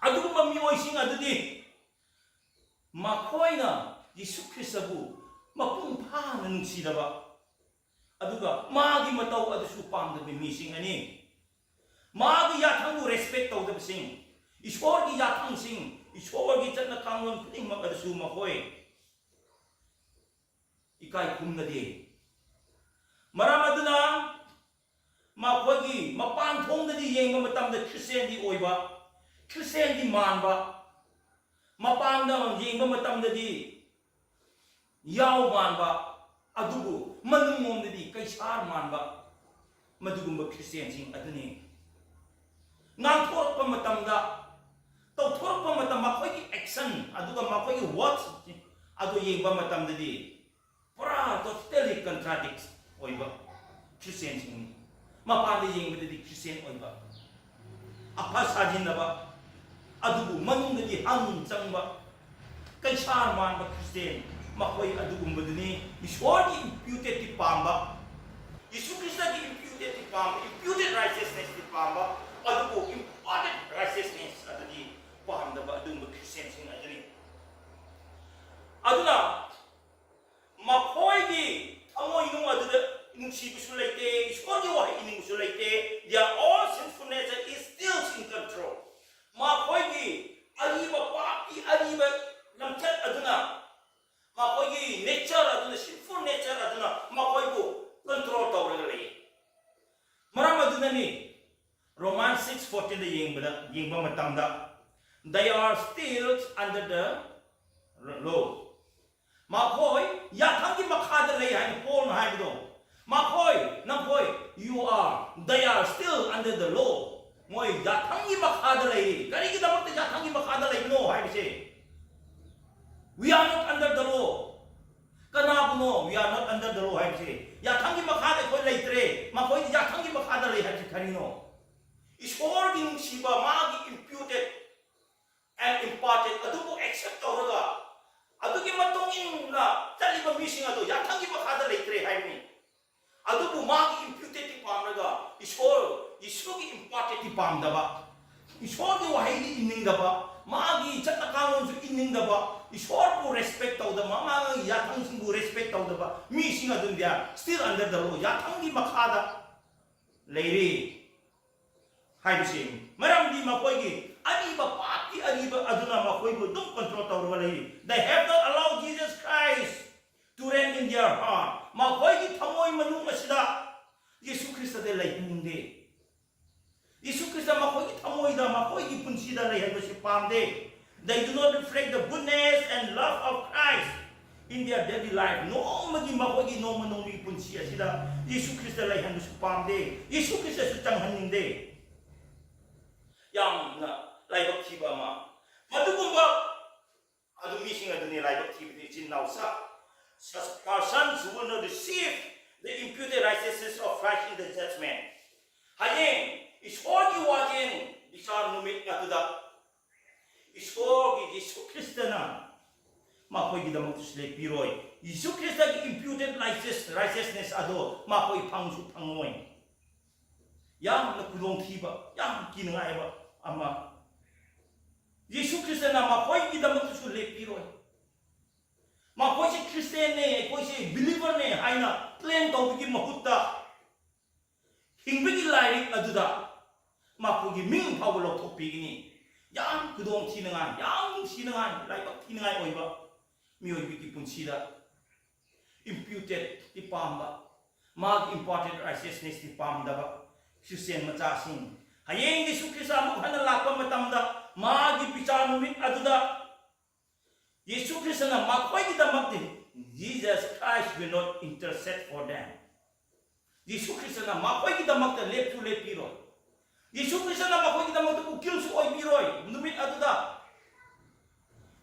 ꯑꯗꯨꯒꯨꯝꯕ ꯃꯤꯑꯣꯏꯁꯤꯡ ꯑꯗꯨꯗꯤ ꯃꯈꯣꯏꯅ ꯌꯤꯁꯨ ꯈ꯭ꯔꯤꯁꯇꯕꯨ ꯃꯄꯨꯡ ꯐꯥꯅ ꯅꯨꯡꯁꯤꯗꯕ, ꯑꯗꯨꯒ ꯃꯥꯒꯤ ꯃꯇꯧ ꯑꯗꯨꯁꯨ ꯄꯥꯝꯗꯕ ꯃꯤꯁꯤꯡ ꯑꯅꯤ꯫ ꯃꯥꯒꯤ ꯌꯥꯊꯪꯕꯨ respect ꯇꯧꯗꯕꯁꯤꯡ, ꯏꯁꯣꯔꯒꯤ ꯌꯥꯊꯪꯁꯤꯡ, ꯏꯁꯣꯔꯒꯤ ꯆꯠꯅ ꯀꯥꯡꯂꯣꯟ ꯈꯨꯗꯤꯡꯃꯛ ꯑꯗꯨꯁꯨ ꯃꯈꯣꯏ ꯏꯀꯥꯏ ꯈꯨꯝꯅꯗꯦ꯫ ꯃꯔꯝ ꯑꯗꯨꯅ ꯃꯈꯣꯏꯒꯤ ꯃꯄꯥꯟ ꯊꯣꯡꯗꯗꯤ ꯌꯦꯡꯕ ꯃꯇꯝꯗ ꯈ꯭ꯔꯤꯁꯇꯤꯌꯥꯟꯗꯤ ꯑꯣꯏꯕ, ꯈ꯭ꯔꯤꯁꯇꯤꯌꯥꯟꯗꯤ ꯃꯥꯟꯕ, ꯃꯄꯥꯟꯗ ꯌꯦꯡꯕ ꯃꯇꯝꯗꯗꯤ ꯌꯥꯎ ꯃꯥꯟꯕ, ꯑꯗꯨꯕꯨ ꯃꯅꯨꯡꯂꯣꯝꯗꯗꯤ ꯀꯩꯁꯥꯔ ꯃꯥꯟꯕ, ꯃꯗꯨꯒꯨꯝꯕ ꯈ꯭ꯔꯤꯁꯇꯤꯌꯥꯟꯁꯤꯡ ꯑꯗꯨꯅꯤ꯫ ꯉꯥꯡꯊꯣꯔꯛꯄ ꯃꯇꯝꯗ, ꯇꯧꯊꯣꯔꯛꯄ ꯃꯇꯝ, ꯃꯈꯣꯏꯒꯤ action ꯑꯗꯨꯒ ꯃꯈꯣꯏꯒꯤ words ꯑꯗꯨ ꯌꯦꯡꯕ ꯃꯇꯝꯗꯗꯤ ꯄꯨꯔꯥ totally contradict ꯑꯣꯏꯕ ꯈ꯭ꯔꯤꯁꯇꯤꯌꯥꯟꯁꯤꯡꯅꯤ꯫ ꯃꯄꯥꯟꯗ ꯌꯦꯡꯕꯗꯗꯤ ꯈ꯭ꯔꯤꯁꯇꯤꯌꯥꯟ ꯑꯣꯏꯕ, ꯑꯐ ꯁꯥꯖꯤꯟꯅꯕ, ꯑꯗꯨꯕꯨ ꯃꯅꯨꯡꯗꯗꯤ ꯍꯪ ꯆꯪꯕ, ꯀꯩꯁꯥꯔ ꯃꯥꯟꯕ ꯈ꯭ꯔꯤꯁꯇꯤꯌꯥꯟ, ꯃꯈꯣꯏ ꯑꯗꯨꯒꯨꯝꯕꯗꯨꯅꯤ꯫ ꯏꯁꯣꯔꯒꯤ imputedꯇꯤ ꯄꯥꯝꯕ, ꯌꯤꯁꯨ ꯈ꯭ꯔꯤꯁꯇꯒꯤ imputedꯇꯤ ꯄꯥꯝꯕ, imputed righteousnessꯇꯤ ꯄꯥꯝꯕ, ꯑꯗꯨꯕꯨ imparted righteousness ꯑꯗꯨꯗꯤ ꯄꯥꯝꯗꯕ ꯑꯗꯨꯒꯨꯝꯕ ꯈ꯭ꯔꯤꯁꯇꯤꯌꯥꯟꯁꯤꯡ ꯑꯗꯨꯅꯤ꯫ ꯑꯗꯨꯅ ꯃꯈꯣꯏꯒꯤ ꯊꯃꯣꯏꯅꯨꯡ ꯑꯗꯨꯗ ꯅꯨꯡꯁꯤ ꯌꯦꯡꯕ ꯃꯇꯝꯗ, they are still under the law. ꯃꯈꯣꯏ ꯌꯥꯊꯪꯒꯤ ꯃꯈꯥꯗ ꯂꯩ ꯍꯥꯏꯅ ꯄꯣꯜꯅ ꯍꯥꯏꯕꯗꯣ, ꯃꯈꯣꯏ, ꯅꯈꯣꯏ, you are, they are still under the law. ꯃꯣꯏ ꯌꯥꯊꯪꯒꯤ ꯃꯈꯥꯗ ꯂꯩꯔꯤ꯫ ꯀꯔꯤꯒꯤꯗꯃꯛꯇ ꯌꯥꯊꯪꯒꯤ ꯃꯈꯥꯗ ꯂꯩꯕꯅꯣ ꯍꯥꯏꯕꯁꯦ, we are not under the law. ꯀꯅꯥꯕꯨꯅꯣ we are not under the law ꯍꯥꯏꯕꯁꯦ? ꯌꯥꯊꯪꯒꯤ ꯃꯈꯥꯗ ꯑꯩꯈꯣꯏ ꯂꯩꯇ꯭ꯔꯦ, ꯃꯈꯣꯏꯗꯤ ꯌꯥꯊꯪꯒꯤ ꯃꯈꯥꯗ ꯂꯩ ꯍꯥꯏꯕꯁꯤ ꯀꯔꯤꯅꯣ? ꯏꯁꯣꯔꯒꯤ ꯅꯨꯡꯁꯤꯕ, ꯃꯥꯒꯤ imputed and imparted ꯑꯗꯨꯕꯨ accept ꯇꯧꯔꯒ, ꯑꯗꯨꯒꯤ ꯃꯇꯨꯡ ꯏꯟꯅ ꯆꯠꯂꯤꯕ ꯃꯤꯁꯤꯡ ꯑꯗꯨ ꯌꯥꯊꯪꯒꯤ ꯃꯈꯥꯗ ꯂꯩꯇ꯭ꯔꯦ ꯍꯥꯏꯕꯅꯤ꯫ ꯑꯗꯨꯕꯨ ꯃꯥꯒꯤ imputedꯇꯤ ꯄꯥꯝꯂꯒ ꯏꯁꯣꯔ, ꯏꯁꯣꯔꯒꯤ impartedꯇꯤ ꯄꯥꯝꯗꯕ, ꯏꯁꯣꯔꯒꯤ ꯋꯥꯍꯩꯗꯤ ꯏꯟꯅꯤꯡꯗꯕ, ꯃꯥꯒꯤ ꯆꯠꯅ ꯀꯥꯡꯂꯣꯟꯁꯨ ꯏꯟꯅꯤꯡꯗꯕ, ꯏꯁꯣꯔꯕꯨ respect ꯇꯧꯗꯕ, ꯃꯥꯒꯤ ꯌꯥꯊꯪꯁꯤꯡꯕꯨ respect ꯇꯧꯗꯕ ꯃꯤꯁꯤꯡ ꯑꯗꯨꯗꯤ still under the law, ꯌꯥꯊꯪꯒꯤ ꯃꯈꯥꯗ ꯂꯩꯔꯤ ꯍꯥꯏꯕꯁꯤ꯫ ꯃꯔꯝꯗꯤ ꯃꯈꯣꯏꯒꯤ ꯑꯔꯤꯕ, ꯄꯥꯞꯀꯤ ꯑꯔꯤꯕ ꯑꯗꯨꯅ ꯃꯈꯣꯏꯕꯨ ꯑꯗꯨꯝ control ꯇꯧꯔꯒ ꯂꯩꯔꯤ꯫ They have not allowed Jesus Christ to reign in their heart. ꯃꯈꯣꯏꯒꯤ ꯊꯃꯣꯏ ꯃꯅꯨꯡ ꯑꯁꯤꯗ ꯌꯦꯁꯨ ꯈ꯭ꯔꯤꯁꯇꯗ ꯂꯩꯍꯟꯅꯤꯡꯗꯦ꯫ ꯌꯦꯁꯨ ꯈ꯭ꯔꯤꯁꯇ ꯃꯈꯣꯏꯒꯤ ꯊꯃꯣꯏꯗ, ꯃꯈꯣꯏꯒꯤ ꯄꯨꯟꯁꯤꯗ ꯂꯩꯍꯟꯕꯁꯤ ꯄꯥꯝꯗꯦ꯫ They do not reflect the goodness and love of Christ in their daily life. ꯅꯣꯡꯃꯒꯤ, ꯃꯈꯣꯏꯒꯤ ꯅꯣꯡꯃ ꯅꯣꯡꯃꯒꯤ ꯄꯨꯟꯁꯤ ꯑꯁꯤꯗ ꯌꯦꯁꯨ ꯈ꯭ꯔꯤꯁꯇ ꯂꯩꯍꯟꯕꯁꯨ ꯄꯥꯝꯗꯦ, ꯌꯦꯁꯨ ꯈ꯭ꯔꯤꯁꯇꯁꯨ ꯆꯪꯍꯟꯅꯤꯡꯗꯦ꯫ ꯌꯥꯝꯅ ꯂꯥꯏꯕꯛ ꯊꯤꯕ ꯑꯃ꯫ ꯃꯗꯨꯒꯨꯝꯕ ꯑꯗꯨ ꯃꯤꯁꯤꯡ ꯑꯗꯨꯅꯤ ꯂꯥꯏꯕꯛ ꯊꯤꯕꯗꯤ ꯏꯆꯤꯟ ꯏꯅꯥꯎꯁꯥ꯫ Such persons who will not receive the imputed righteousness of Christ in the judgment. ꯍꯌꯦꯡ ꯏꯁꯣꯔꯒꯤ ꯋꯥꯌꯦꯜ ꯕꯤꯆꯥꯔ ꯅꯨꯃꯤꯠ ꯑꯗꯨꯗ ꯏꯁꯣꯔꯒꯤ ꯌꯤꯁꯨ ꯈ꯭ꯔꯤꯁꯇꯅ ꯃꯈꯣꯏꯒꯤꯗꯃꯛꯇꯁꯨ ꯂꯦꯞꯄꯤꯔꯣꯏ꯫ ꯌꯤꯁꯨ ꯈ꯭ꯔꯤꯁꯇꯒꯤ imputed righteous, righteousness ꯑꯗꯣ ꯃꯈꯣꯏ ꯐꯪꯁꯨ ꯐꯪꯉꯣꯏ꯫ ꯌꯥꯝꯅ ꯈꯨꯗꯣꯡꯊꯤꯕ, ꯌꯥꯝ ꯀꯤꯅꯤꯡꯉꯥꯏꯕ ꯑꯃ꯫ ꯌꯤꯁꯨ ꯈ꯭ꯔꯤꯁꯇꯅ ꯃꯈꯣꯏꯒꯤꯗꯃꯛꯇꯁꯨ ꯂꯦꯞꯄꯤꯔꯣꯏ꯫ ꯃꯈꯣꯏꯁꯦ ꯈ꯭ꯔꯤꯁꯇꯦꯟꯅꯦ, ꯑꯩꯈꯣꯏꯁꯦ believerꯅꯦ ꯍꯥꯏꯅ claim ꯇꯧꯕꯒꯤ ꯃꯍꯨꯠꯇ, ꯍꯤꯡꯕꯒꯤ ꯂꯥꯏꯔꯤꯛ ꯑꯗꯨꯗ ꯃꯈꯣꯏꯒꯤ ꯃꯤꯡ ꯐꯥꯎꯕ ꯂꯧꯊꯣꯛꯄꯤꯒꯅꯤ꯫ ꯌꯥꯝ ꯈꯨꯗꯣꯡ ꯊꯤꯅꯉꯥꯏ, ꯌꯥꯝ ꯅꯨꯡꯁꯤꯅꯉꯥꯏ, ꯂꯥꯏꯕꯛ ꯊꯤꯅꯉꯥꯏ ꯑꯣꯏꯕ ꯃꯤꯑꯣꯏꯕꯒꯤ ꯄꯨꯟꯁꯤꯗ imputedꯇꯤ ꯄꯥꯝꯕ, ꯃꯥꯒꯤ imparted righteousnessꯇꯤ ꯄꯥꯝꯗꯕ ꯈ꯭ꯔꯤꯁꯇꯤꯌꯥꯟ ꯃꯆꯥꯁꯤꯡ, ꯍꯌꯦꯡ ꯌꯤꯁꯨ ꯈ꯭ꯔꯤꯁꯇ ꯑꯃꯨꯛ ꯍꯟꯅ ꯂꯥꯛꯄ ꯃꯇꯝꯗ ꯃꯥꯒꯤ ꯕꯤꯆꯥꯔ ꯅꯨꯃꯤꯠ ꯑꯗꯨꯗ ꯌꯤꯁꯨ ꯈ꯭ꯔꯤꯁꯇꯅ ꯃꯈꯣꯏꯒꯤꯗꯃꯛꯇꯤ, Jesus Christ will not intercede for them. ꯌꯤꯁꯨ ꯈ꯭ꯔꯤꯁꯇꯅ ꯃꯈꯣꯏꯒꯤꯗꯃꯛꯇ ꯂꯦꯞꯁꯨ ꯂꯦꯞꯄꯤꯔꯣꯏ꯫ ꯌꯤꯁꯨ ꯈ꯭ꯔꯤꯁꯇꯅ ꯃꯈꯣꯏꯒꯤꯗꯃꯛꯇ ꯎꯀꯤꯜꯁꯨ ꯑꯣꯏꯕꯤꯔꯣꯏ꯫ ꯅꯨꯃꯤꯠ ꯑꯗꯨꯗ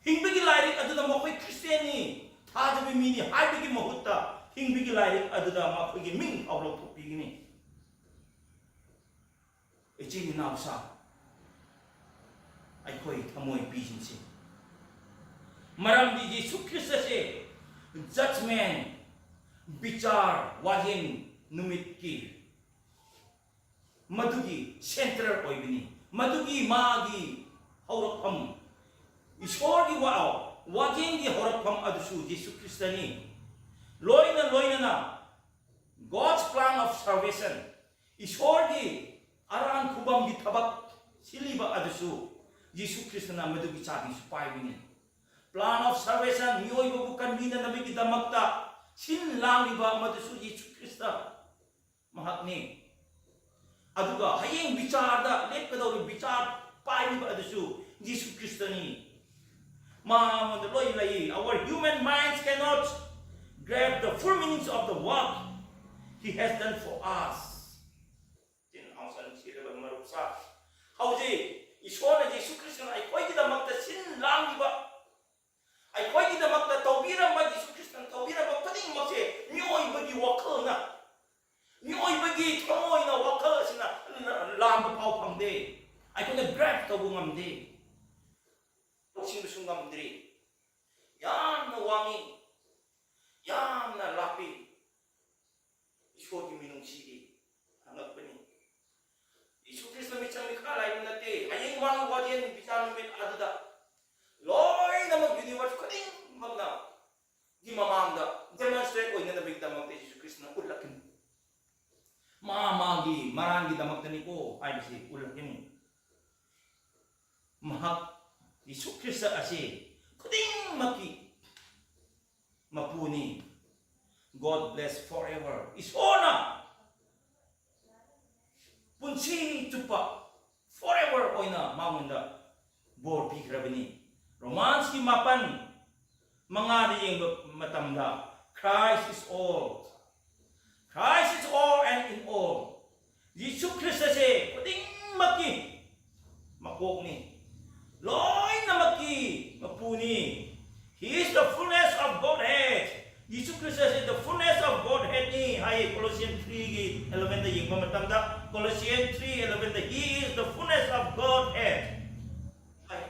ꯍꯤꯡꯕꯒꯤ ꯂꯥꯏꯔꯤꯛ ꯑꯗꯨꯗ ꯃꯈꯣꯏ ꯈ꯭ꯔꯤꯁꯇꯤꯌꯥꯟꯅꯤ, ꯊꯥꯖꯕ ꯃꯤꯅꯤ ꯍꯥꯏꯕꯒꯤ ꯃꯍꯨꯠꯇ ꯍꯤꯡꯕꯒꯤ ꯂꯥꯏꯔꯤꯛ ꯑꯗꯨꯗ ꯃꯈꯣꯏꯒꯤ ꯃꯤꯡ ꯐꯥꯎ ꯂꯧꯊꯣꯛꯄꯤꯒꯅꯤ꯫ ꯏꯆꯤꯟ ꯏꯅꯥꯎꯁꯥ, ꯑꯩꯈꯣꯏ ꯊꯃꯣꯏ ꯄꯤꯁꯤꯡꯁꯦ, ꯃꯔꯝꯗꯤ ꯌꯤꯁꯨ ꯈ꯭ꯔꯤꯁꯇꯁꯦ judgment, ꯕꯤꯆꯥꯔ, ꯋꯥꯌꯦꯟ ꯅꯨꯃꯤꯠꯀꯤ ꯃꯗꯨꯒꯤ centre ꯑꯣꯏꯕꯅꯤ꯫ ꯃꯗꯨꯒꯤ ꯃꯥꯒꯤ ꯍꯧꯔꯛꯐꯝ, ꯏꯁꯣꯔꯒꯤ ꯋꯥ-, ꯋꯥꯌꯦꯟꯒꯤ ꯍꯧꯔꯛꯐꯝ ꯑꯗꯨꯁꯨ ꯌꯤꯁꯨ ꯈ꯭ꯔꯤꯁꯇꯅꯤ꯫ ꯂꯣꯏꯅ ꯂꯣꯏꯅꯅ God's plan of salvation, ꯏꯁꯣꯔꯒꯤ ꯑꯔꯥꯟ ꯈꯨꯕꯝꯒꯤ ꯊꯕꯛ ꯁꯤꯜꯂꯤꯕ ꯑꯗꯨꯁꯨ ꯌꯤꯁꯨ ꯈ꯭ꯔꯤꯁꯇꯅ ꯃꯗꯨꯒꯤ ꯆꯥꯕꯤꯁꯨ ꯄꯥꯏꯕꯅꯤ꯫ Plan of salvation, ꯃꯤꯑꯣꯏꯕꯕꯨ ꯀꯟꯕꯤꯅꯅꯕꯒꯤꯗꯃꯛꯇ ꯁꯤꯟ ꯂꯥꯡꯂꯤꯕ ꯃꯗꯨꯁꯨ ꯌꯤꯁꯨ ꯈ꯭ꯔꯤꯁꯇ ꯃꯍꯥꯛꯅꯤ꯫ ꯑꯗꯨꯒ ꯍꯌꯦꯡ ꯕꯤꯆꯥꯔꯗ ꯂꯦꯞꯀꯗꯧꯔꯤꯕ ꯕꯤꯆꯥꯔ ꯄꯥꯏꯔꯤꯕ ꯑꯗꯨꯁꯨ ꯖꯤꯁꯨ ꯈ꯭ꯔꯤꯁꯇꯅꯤ꯫ ꯃꯉꯣꯟꯗ ꯂꯣꯏ ꯂꯩ꯫ Our human minds cannot grasp the full meanings of the work he has done for us. ꯏꯆꯤꯟ ꯏꯅꯥꯎꯁꯤꯡ, ꯅꯨꯡꯁꯤꯔꯕ ꯃꯔꯨꯞꯁꯥ, ꯍꯧꯖꯤꯛ ꯏꯁꯣꯔꯅ ꯖꯤꯁꯨ ꯈ꯭ꯔꯤꯁꯇꯅ ꯑꯩꯈꯣꯏꯒꯤꯗꯃꯛꯇ ꯁꯤꯟ ꯂꯥꯡꯂꯤꯕ, ꯑꯩꯈꯣꯏꯒꯤꯗꯃꯛꯇ ꯇꯧꯕꯤꯔꯝꯕ, ꯖꯤꯁꯨ ꯈ꯭ꯔꯤꯁꯇꯅ ꯇꯧꯕꯤꯔꯝꯕ ꯈꯨꯗꯤꯡꯃꯛꯁꯦ ꯃꯤꯑꯣꯏꯕꯒꯤ ꯋꯥꯈꯜꯅ, ꯃꯤꯑꯣꯏꯕꯒꯤ ꯊꯃꯣꯏꯅ, ꯋꯥꯈꯜ ꯑꯁꯤꯅ ꯂꯥꯝꯕ ꯐꯥꯎ ꯐꯪꯗꯦ꯫ ꯑꯩꯈꯣꯏꯅ grasp ꯇꯧꯕ ꯉꯝꯗꯦ, ꯂꯧꯁꯤꯟꯕꯁꯨ ꯉꯝꯗ꯭ꯔꯤ꯫ ꯌꯥꯝꯅ ꯋꯥꯡꯉꯤ, ꯌꯥꯝꯅ ꯂꯥꯞꯄꯤ꯫ ꯏꯁꯣꯔꯒꯤ ꯃꯤꯅꯨꯡꯁꯤꯒꯤ ꯍꯪꯉꯛꯄꯅꯤ꯫ ꯌꯤꯁꯨ ꯈ꯭ꯔꯤꯁꯇ ꯃꯤꯆꯪ ꯃꯤꯈꯥ ꯂꯥꯏꯕ ꯅꯠꯇꯦ꯫ ꯍꯌꯦꯡ ꯃꯥꯒꯤ ꯋꯥꯌꯦꯟ ꯕꯤꯆꯥꯔ ꯅꯨꯃꯤꯠ ꯑꯗꯨꯗ ꯂꯣꯏꯅꯃꯛ universe ꯈꯨꯗꯤꯡꯃꯛꯅ ꯒꯤ ꯃꯃꯥꯡꯗ demonstrate ꯑꯣꯏꯅꯅꯕꯒꯤꯗꯃꯛꯇ ꯌꯤꯁꯨ ꯈ꯭ꯔꯤꯁꯇꯅ ꯎꯠꯂꯛꯀꯅꯤ꯫ ꯃꯥ ꯃꯥꯒꯤ ꯃꯔꯥꯟꯒꯤꯗꯃꯛꯇꯅꯤꯀꯣ ꯍꯥꯏꯕꯁꯤ ꯎꯠꯂꯛꯀꯅꯤ꯫ ꯃꯍꯥꯛ, ꯌꯤꯁꯨ ꯈ꯭ꯔꯤꯁꯇ ꯑꯁꯤ ꯈꯨꯗꯤꯡꯃꯛꯀꯤ ꯃꯄꯨꯅꯤ꯫ God bless forever. ꯏꯁꯣꯔꯅ ꯄꯨꯟꯁꯤ ꯆꯨꯞꯄ, forever ꯑꯣꯏꯅ ꯃꯉꯣꯟꯗ ꯕꯣꯔ ꯄꯤꯈ꯭ꯔꯕꯅꯤ꯫ ꯔꯣꯃꯥꯟꯁꯀꯤ ꯃꯥꯄꯟ ꯃꯉꯥꯗ ꯌꯦꯡꯕ ꯃꯇꯝꯗ, "Christ is all, Christ is all and in all." ꯖꯤꯁꯨ ꯈ꯭ꯔꯤꯁꯇꯁꯦ ꯈꯨꯗꯤꯡꯃꯛꯀꯤ ꯃꯀꯣꯛꯅꯤ, ꯂꯣꯏꯅꯃꯛꯀꯤ ꯃꯄꯨꯅꯤ꯫ "He is the fullness of Godhead." Jesus ꯈ꯭ꯔꯤꯁꯇꯁꯦ the fullness of Godhead ꯅꯤ ꯍꯥꯏꯌꯦ, Colossians three ꯒꯤ eleven ꯗ ꯌꯦꯡꯕ ꯃꯇꯝꯗ, Colossians three eleven the, "He is the fullness of Godhead." High.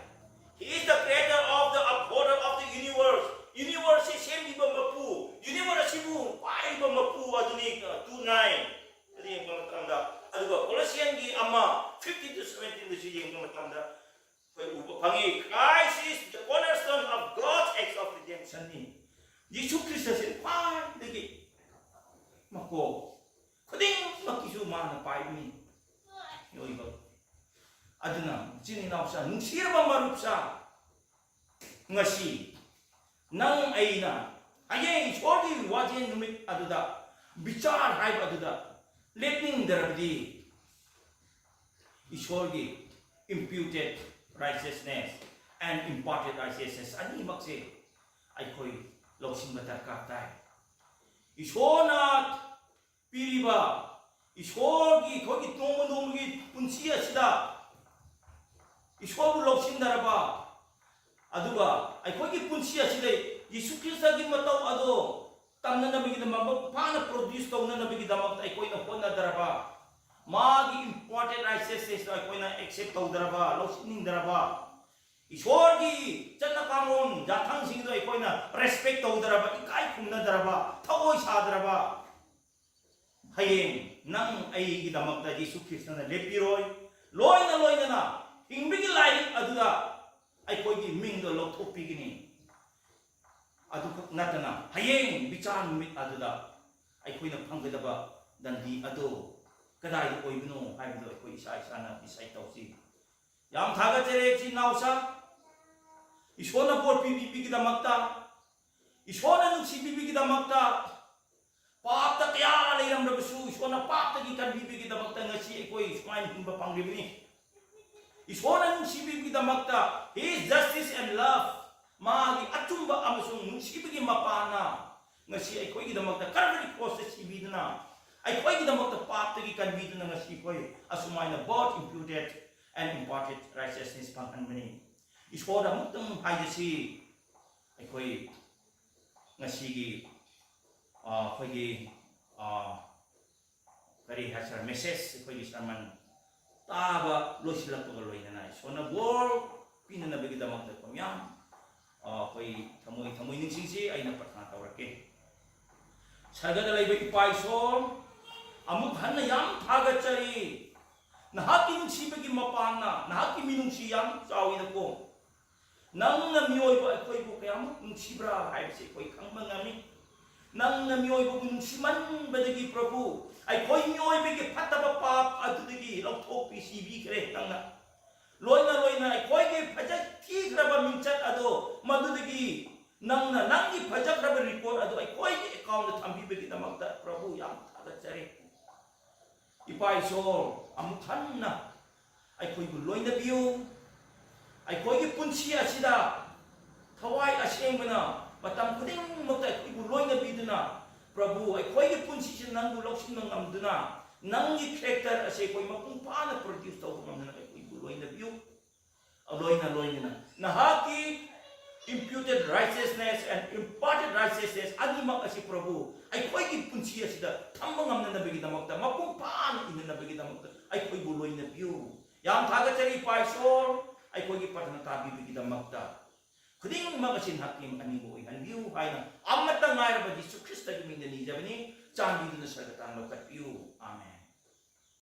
"He is the creator of the upholder of the universe." Universe ꯁꯤ ꯁꯦꯝꯕꯤꯕ ꯃꯄꯨ, universe ꯑꯁꯤꯕꯨ ꯄꯥꯏꯔꯤꯕ ꯃꯄꯨ ꯑꯗꯨꯅꯤ, uh, two nine꯫ ꯑꯗꯨ ꯌꯦꯡꯕ ꯃꯇꯝꯗ, ꯑꯗꯨꯒ Colossians ꯒꯤ ꯑꯃ, fifteen to seventeen ꯗꯁꯨ ꯌꯦꯡꯕ ꯃꯇꯝꯗ, ꯑꯩꯈꯣꯏ ꯎꯕ ꯐꯪꯉꯤ, "Christ is the cornerstone of God's act of redemption" ꯅꯤ꯫ ꯌꯤꯁꯨ ꯈ꯭ꯔꯤꯁꯇꯁꯤ ꯈ꯭ꯋꯥꯏꯗꯒꯤ ꯃꯀꯣꯛ, ꯈꯨꯗꯤꯡꯃꯛꯀꯤꯁꯨ ꯃꯥꯅ ꯄꯥꯏꯕꯅꯤ꯫ ꯃꯤꯑꯣꯏꯕ ꯑꯗꯨꯅ, ꯏꯆꯤꯟ ꯏꯅꯥꯎꯁꯥ, ꯅꯨꯡꯁꯤꯔꯕ ꯃꯔꯨꯞꯁꯥ, ꯉꯁꯤ ꯅꯪ ꯑꯩꯅ ꯍꯌꯦꯡ ꯏꯁꯣꯔꯒꯤ ꯋꯥꯖꯦꯜ ꯅꯨꯃꯤꯠ ꯑꯗꯨꯗ, ꯕꯤꯆꯥꯔ ꯍꯥꯏꯕ ꯑꯗꯨꯗ ꯂꯦꯞꯅꯤꯡꯗ꯭ꯔꯕꯗꯤ, ꯏꯁꯣꯔꯒꯤ imputed righteousness and imparted righteousness ꯑꯅꯤꯃꯛꯁꯦ ꯑꯩꯈꯣꯏ ꯂꯧꯁꯤꯟꯕ ꯗꯔꯀꯥꯔ ꯇꯥꯏ꯫ ꯏꯁꯣꯔꯅ ꯄꯤꯔꯤꯕ, ꯏꯁꯣꯔꯒꯤ ꯑꯩꯈꯣꯏꯒꯤ ꯅꯣꯡꯃ ꯅꯣꯡꯃꯒꯤ ꯄꯨꯟꯁꯤ ꯑꯁꯤꯗ ꯏꯁꯣꯔꯕꯨ ꯂꯧꯁꯤꯟꯗ꯭ꯔꯕ, ꯑꯗꯨꯒ ꯑꯩꯈꯣꯏꯒꯤ ꯄꯨꯟꯁꯤ ꯑꯁꯤꯗ ꯌꯤꯁꯨ ꯈ꯭ꯔꯤꯁꯇꯒꯤ ꯃꯇꯧ ꯑꯗꯣ ꯇꯝꯅꯅꯕꯒꯤꯗꯃꯛ, ꯃꯄꯨꯡ ꯐꯥꯅ produce ꯇꯧꯅꯅꯕꯒꯤꯗꯃꯛꯇ ꯑꯩꯈꯣꯏꯅ ꯍꯣꯠꯅꯗ꯭ꯔꯕ, ꯃꯥꯒꯤ imputed righteousness ꯇꯣ ꯑꯩꯈꯣꯏꯅ accept ꯇꯧꯗ꯭ꯔꯕ, ꯂꯧꯁꯤꯟꯅꯤꯡꯗ꯭ꯔꯕ, ꯏꯁꯣꯔꯒꯤ ꯆꯠꯅ ꯀꯥꯡꯂꯣꯟ ꯌꯥꯊꯪꯁꯤꯡꯗꯣ ꯑꯩꯈꯣꯏꯅ respect ꯇꯧꯗ꯭ꯔꯕ, ꯏꯀꯥꯏ ꯈꯨꯝꯅꯗ꯭ꯔꯕ, ꯊꯑꯣꯏ ꯁꯥꯗ꯭ꯔꯕ, ꯍꯌꯦꯡ ꯅꯪ ꯑꯩꯒꯤꯗꯃꯛꯇ ꯌꯤꯁꯨ ꯈ꯭ꯔꯤꯁꯇꯅ ꯂꯦꯞꯄꯤꯔꯣꯏ꯫ ꯂꯣꯏꯅ ꯂꯣꯏꯅꯅ ꯍꯤꯡꯕꯒꯤ ꯂꯥꯏꯔꯤꯛ ꯑꯗꯨꯗ ꯑꯩꯈꯣꯏꯒꯤ ꯃꯤꯡꯗꯣ ꯂꯧꯊꯣꯛꯄꯤꯒꯅꯤ꯫ ꯑꯗꯨꯈꯛ ꯅꯠꯇꯅ, ꯍꯌꯦꯡ ꯕꯤꯆꯥꯔ ꯅꯨꯃꯤꯠ ꯑꯗꯨꯗ ꯑꯩꯈꯣꯏꯅ ꯐꯪꯒꯗꯕ ꯗꯟꯗꯤ ꯑꯗꯨ ꯀꯗꯥꯏꯗ ꯑꯣꯏꯕꯅꯣ ꯍꯥꯏꯕꯗꯨ ꯑꯩꯈꯣꯏ ꯏꯁꯥ ꯏꯁꯥꯅ decide ꯇꯧꯁꯤ꯫ ꯌꯥꯝ ꯊꯥꯒꯠꯆꯔꯤ ꯏꯆꯤꯟ ꯏꯅꯥꯎꯁꯥ, ꯏꯁꯣꯔꯅ ꯕꯣꯔ ꯄꯤꯕꯤꯕꯒꯤꯗꯃꯛꯇ, ꯏꯁꯣꯔꯅ ꯅꯨꯡꯁꯤꯕꯤꯕꯒꯤꯗꯃꯛꯇ, ꯄꯥꯞꯇ ꯀꯌꯥ ꯂꯩꯔꯝꯂꯕꯁꯨ ꯏꯁꯣꯔꯅ ꯄꯥꯞꯇꯒꯤ ꯀꯟꯕꯤꯕꯒꯤꯗꯃꯛꯇ ꯉꯁꯤ ꯑꯩꯈꯣꯏ ꯁꯨꯃꯥꯏꯅ ꯍꯤꯡꯕ ꯐꯪꯂꯤꯕꯅꯤ꯫ ꯏꯁꯣꯔꯅ ꯅꯨꯡꯁꯤꯕꯤꯕꯒꯤꯗꯃꯛꯇ, His justice and love, ꯃꯥꯒꯤ ꯑꯆꯨꯝꯕ ꯑꯃꯁꯨꯡ ꯅꯨꯡꯁꯤꯕꯒꯤ ꯃꯄꯥꯟꯅ ꯉꯁꯤ ꯑꯩꯈꯣꯏꯒꯤꯗꯃꯛꯇ ꯀꯔꯕꯔꯤ ꯀ꯭ꯔꯣꯁꯇ ꯁꯤꯕꯤꯗꯨꯅ, ꯑꯩꯈꯣꯏꯒꯤꯗꯃꯛꯇ ꯄꯥꯞꯇꯒꯤ ꯀꯟꯕꯤꯗꯨꯅ ꯉꯁꯤ ꯑꯩꯈꯣꯏ ꯑꯁꯨꯃꯥꯏꯅ both imputed and imparted righteousness ꯐꯪꯍꯟꯕꯅꯤ꯫ ꯏꯁꯣꯔꯗ ꯑꯃꯨꯛꯇꯪ ꯍꯥꯏꯖꯁꯤ, ꯑꯩꯈꯣꯏ ꯉꯁꯤꯒꯤ, ꯑ, ꯑꯩꯈꯣꯏꯒꯤ, ꯑ, ꯀꯔꯤ ꯍꯥꯏꯁꯤꯔ, message, ꯑꯩꯈꯣꯏꯒꯤ sermon ꯇꯥꯕ ꯂꯣꯏꯁꯤꯜꯂꯛꯄꯒ ꯂꯣꯏꯅꯅ ꯏꯁꯣꯔꯅ ꯕꯣꯔ ꯄꯤꯅꯅꯕꯒꯤꯗꯃꯛꯇ ꯑꯩꯈꯣꯏ ꯃꯌꯥꯝ, ꯑ, ꯑꯩꯈꯣꯏ ꯊꯃꯣꯏ, ꯊꯃꯣꯏ ꯅꯤꯡꯁꯤꯡꯁꯤ꯫ ꯑꯩꯅ ꯄ꯭ꯔꯊꯅꯥ ꯇꯧꯔꯛꯀꯦ꯫ ꯁꯔꯒꯗ ꯂꯩꯕ ꯏꯄꯥ ꯏꯁꯣꯔ, ꯑꯃꯨꯛ ꯍꯟꯅ ꯌꯥꯝ ꯊꯥꯒꯠꯆꯔꯤ꯫ ꯅꯍꯥꯛꯀꯤ ꯅꯨꯡꯁꯤꯕꯒꯤ ꯃꯄꯥꯟꯅ, ꯅꯍꯥꯛꯀꯤ ꯃꯤꯅꯨꯡꯁꯤ ꯌꯥꯝ ꯆꯥꯎꯏꯗꯀꯣ꯫ ꯅꯪꯅ ꯃꯤꯑꯣꯏꯕ ꯑꯩꯈꯣꯏꯕꯨ ꯀꯌꯥꯃꯨꯛ ꯅꯨꯡꯁꯤꯕ꯭ꯔꯥ ꯍꯥꯏꯕꯁꯤ ꯑꯩꯈꯣꯏ ꯈꯪꯕ ꯉꯝꯃꯤ꯫ ꯅꯪꯅ ꯃꯤꯑꯣꯏꯕꯕꯨ ꯅꯨꯡꯁꯤꯃꯟꯕꯗꯒꯤ, ꯄ꯭ꯔꯚꯨ, ꯑꯩꯈꯣꯏ ꯃꯤꯑꯣꯏꯕꯒꯤ ꯐꯠꯇꯕ ꯄꯥꯞ ꯑꯗꯨꯗꯒꯤ ꯂꯧꯊꯣꯛꯄꯤ, ꯁꯤꯕꯤꯈ꯭ꯔꯦ ꯅꯪꯅ꯫ ꯂꯣꯏꯅ ꯂꯣꯏꯅ ꯑꯩꯈꯣꯏꯒꯤ ꯐꯖ ꯊꯤꯈ꯭ꯔꯕ ꯃꯤꯡꯆꯠ ꯑꯗꯣ, ꯃꯗꯨꯗꯒꯤ ꯅꯪꯅ ꯅꯪꯒꯤ ꯐꯖꯈ꯭ꯔꯕ record ꯑꯗꯨ ꯑꯩꯈꯣꯏꯒꯤ account ꯊꯝꯕꯤꯕꯒꯤꯗꯃꯛꯇ, ꯄ꯭ꯔꯚꯨ, ꯌꯥꯝ ꯊꯥꯒꯠꯆꯔꯤ꯫ ꯏꯄꯥ ꯏꯁꯣꯔ, ꯑꯃꯨꯛ ꯍꯟꯅ ꯑꯩꯈꯣꯏꯕꯨ ꯂꯣꯏꯅꯕꯤꯌꯨ꯫ ꯑꯩꯈꯣꯏꯒꯤ ꯄꯨꯟꯁꯤ ꯑꯁꯤꯗ ꯊꯋꯥꯏ ꯑꯁꯦꯡꯕꯅ ꯃꯇꯝ ꯈꯨꯗꯤꯡꯃꯛꯇ ꯑꯩꯈꯣꯏꯕꯨ ꯂꯣꯏꯅꯕꯤꯗꯨꯅ, ꯄ꯭ꯔꯚꯨ, ꯑꯩꯈꯣꯏꯒꯤ ꯄꯨꯟꯁꯤꯁꯤ ꯅꯪꯕꯨ ꯂꯧꯁꯤꯟꯕ ꯉꯝꯗꯨꯅ, ꯅꯪꯒꯤ character ꯑꯁꯤ ꯑꯩꯈꯣꯏ ꯃꯄꯨꯡ ꯐꯥꯅ produce ꯇꯧꯕ ꯉꯝꯗꯨꯅ ꯑꯩꯈꯣꯏꯕꯨ ꯂꯣꯏꯅꯕꯤꯌꯨ꯫ ꯂꯣꯏꯅ ꯂꯣꯏꯅꯅ ꯅꯍꯥꯛꯀꯤ imputed righteousness and imparted righteousness ꯑꯅꯤꯃꯛ ꯑꯁꯤ, ꯄ꯭ꯔꯚꯨ, ꯑꯩꯈꯣꯏꯒꯤ ꯄꯨꯟꯁꯤ ꯑꯁꯤꯗ ꯊꯝꯕ ꯉꯝꯅꯅꯕꯒꯤꯗꯃꯛꯇ, ꯃꯄꯨꯡ ꯐꯥꯅ ꯏꯟꯅꯅꯕꯒꯤꯗꯃꯛꯇ ꯑꯩꯈꯣꯏꯕꯨ ꯂꯣꯏꯅꯕꯤꯌꯨ꯫ ꯌꯥꯝ ꯊꯥꯒꯠꯆꯔꯤ, ꯏꯄꯥ ꯏꯁꯣꯔ, ꯑꯩꯈꯣꯏꯒꯤ ꯄ꯭ꯔꯊꯅꯥ ꯇꯥꯕꯤꯕꯒꯤꯗꯃꯛꯇ꯫ ꯈꯨꯗꯤꯡꯃꯛ ꯑꯁꯤ ꯅꯍꯥꯛꯀꯤ ꯑꯅꯤꯡꯕ ꯑꯣꯏꯍꯟꯕꯤꯌꯨ ꯍꯥꯏꯅ ꯑꯃꯠꯇ ꯉꯥꯏꯔꯕ ꯖꯤꯁꯨ ꯈ꯭ꯔꯤꯁꯇꯒꯤ ꯃꯤꯡꯗ ꯅꯤꯖꯕꯅꯤ꯫ ꯆꯥꯟꯕꯤꯗꯨꯅ ꯁꯔꯒ ꯇꯥꯟ ꯂꯧꯈꯠꯄꯤꯌꯨ꯫ ꯑꯥꯃꯦꯟ꯫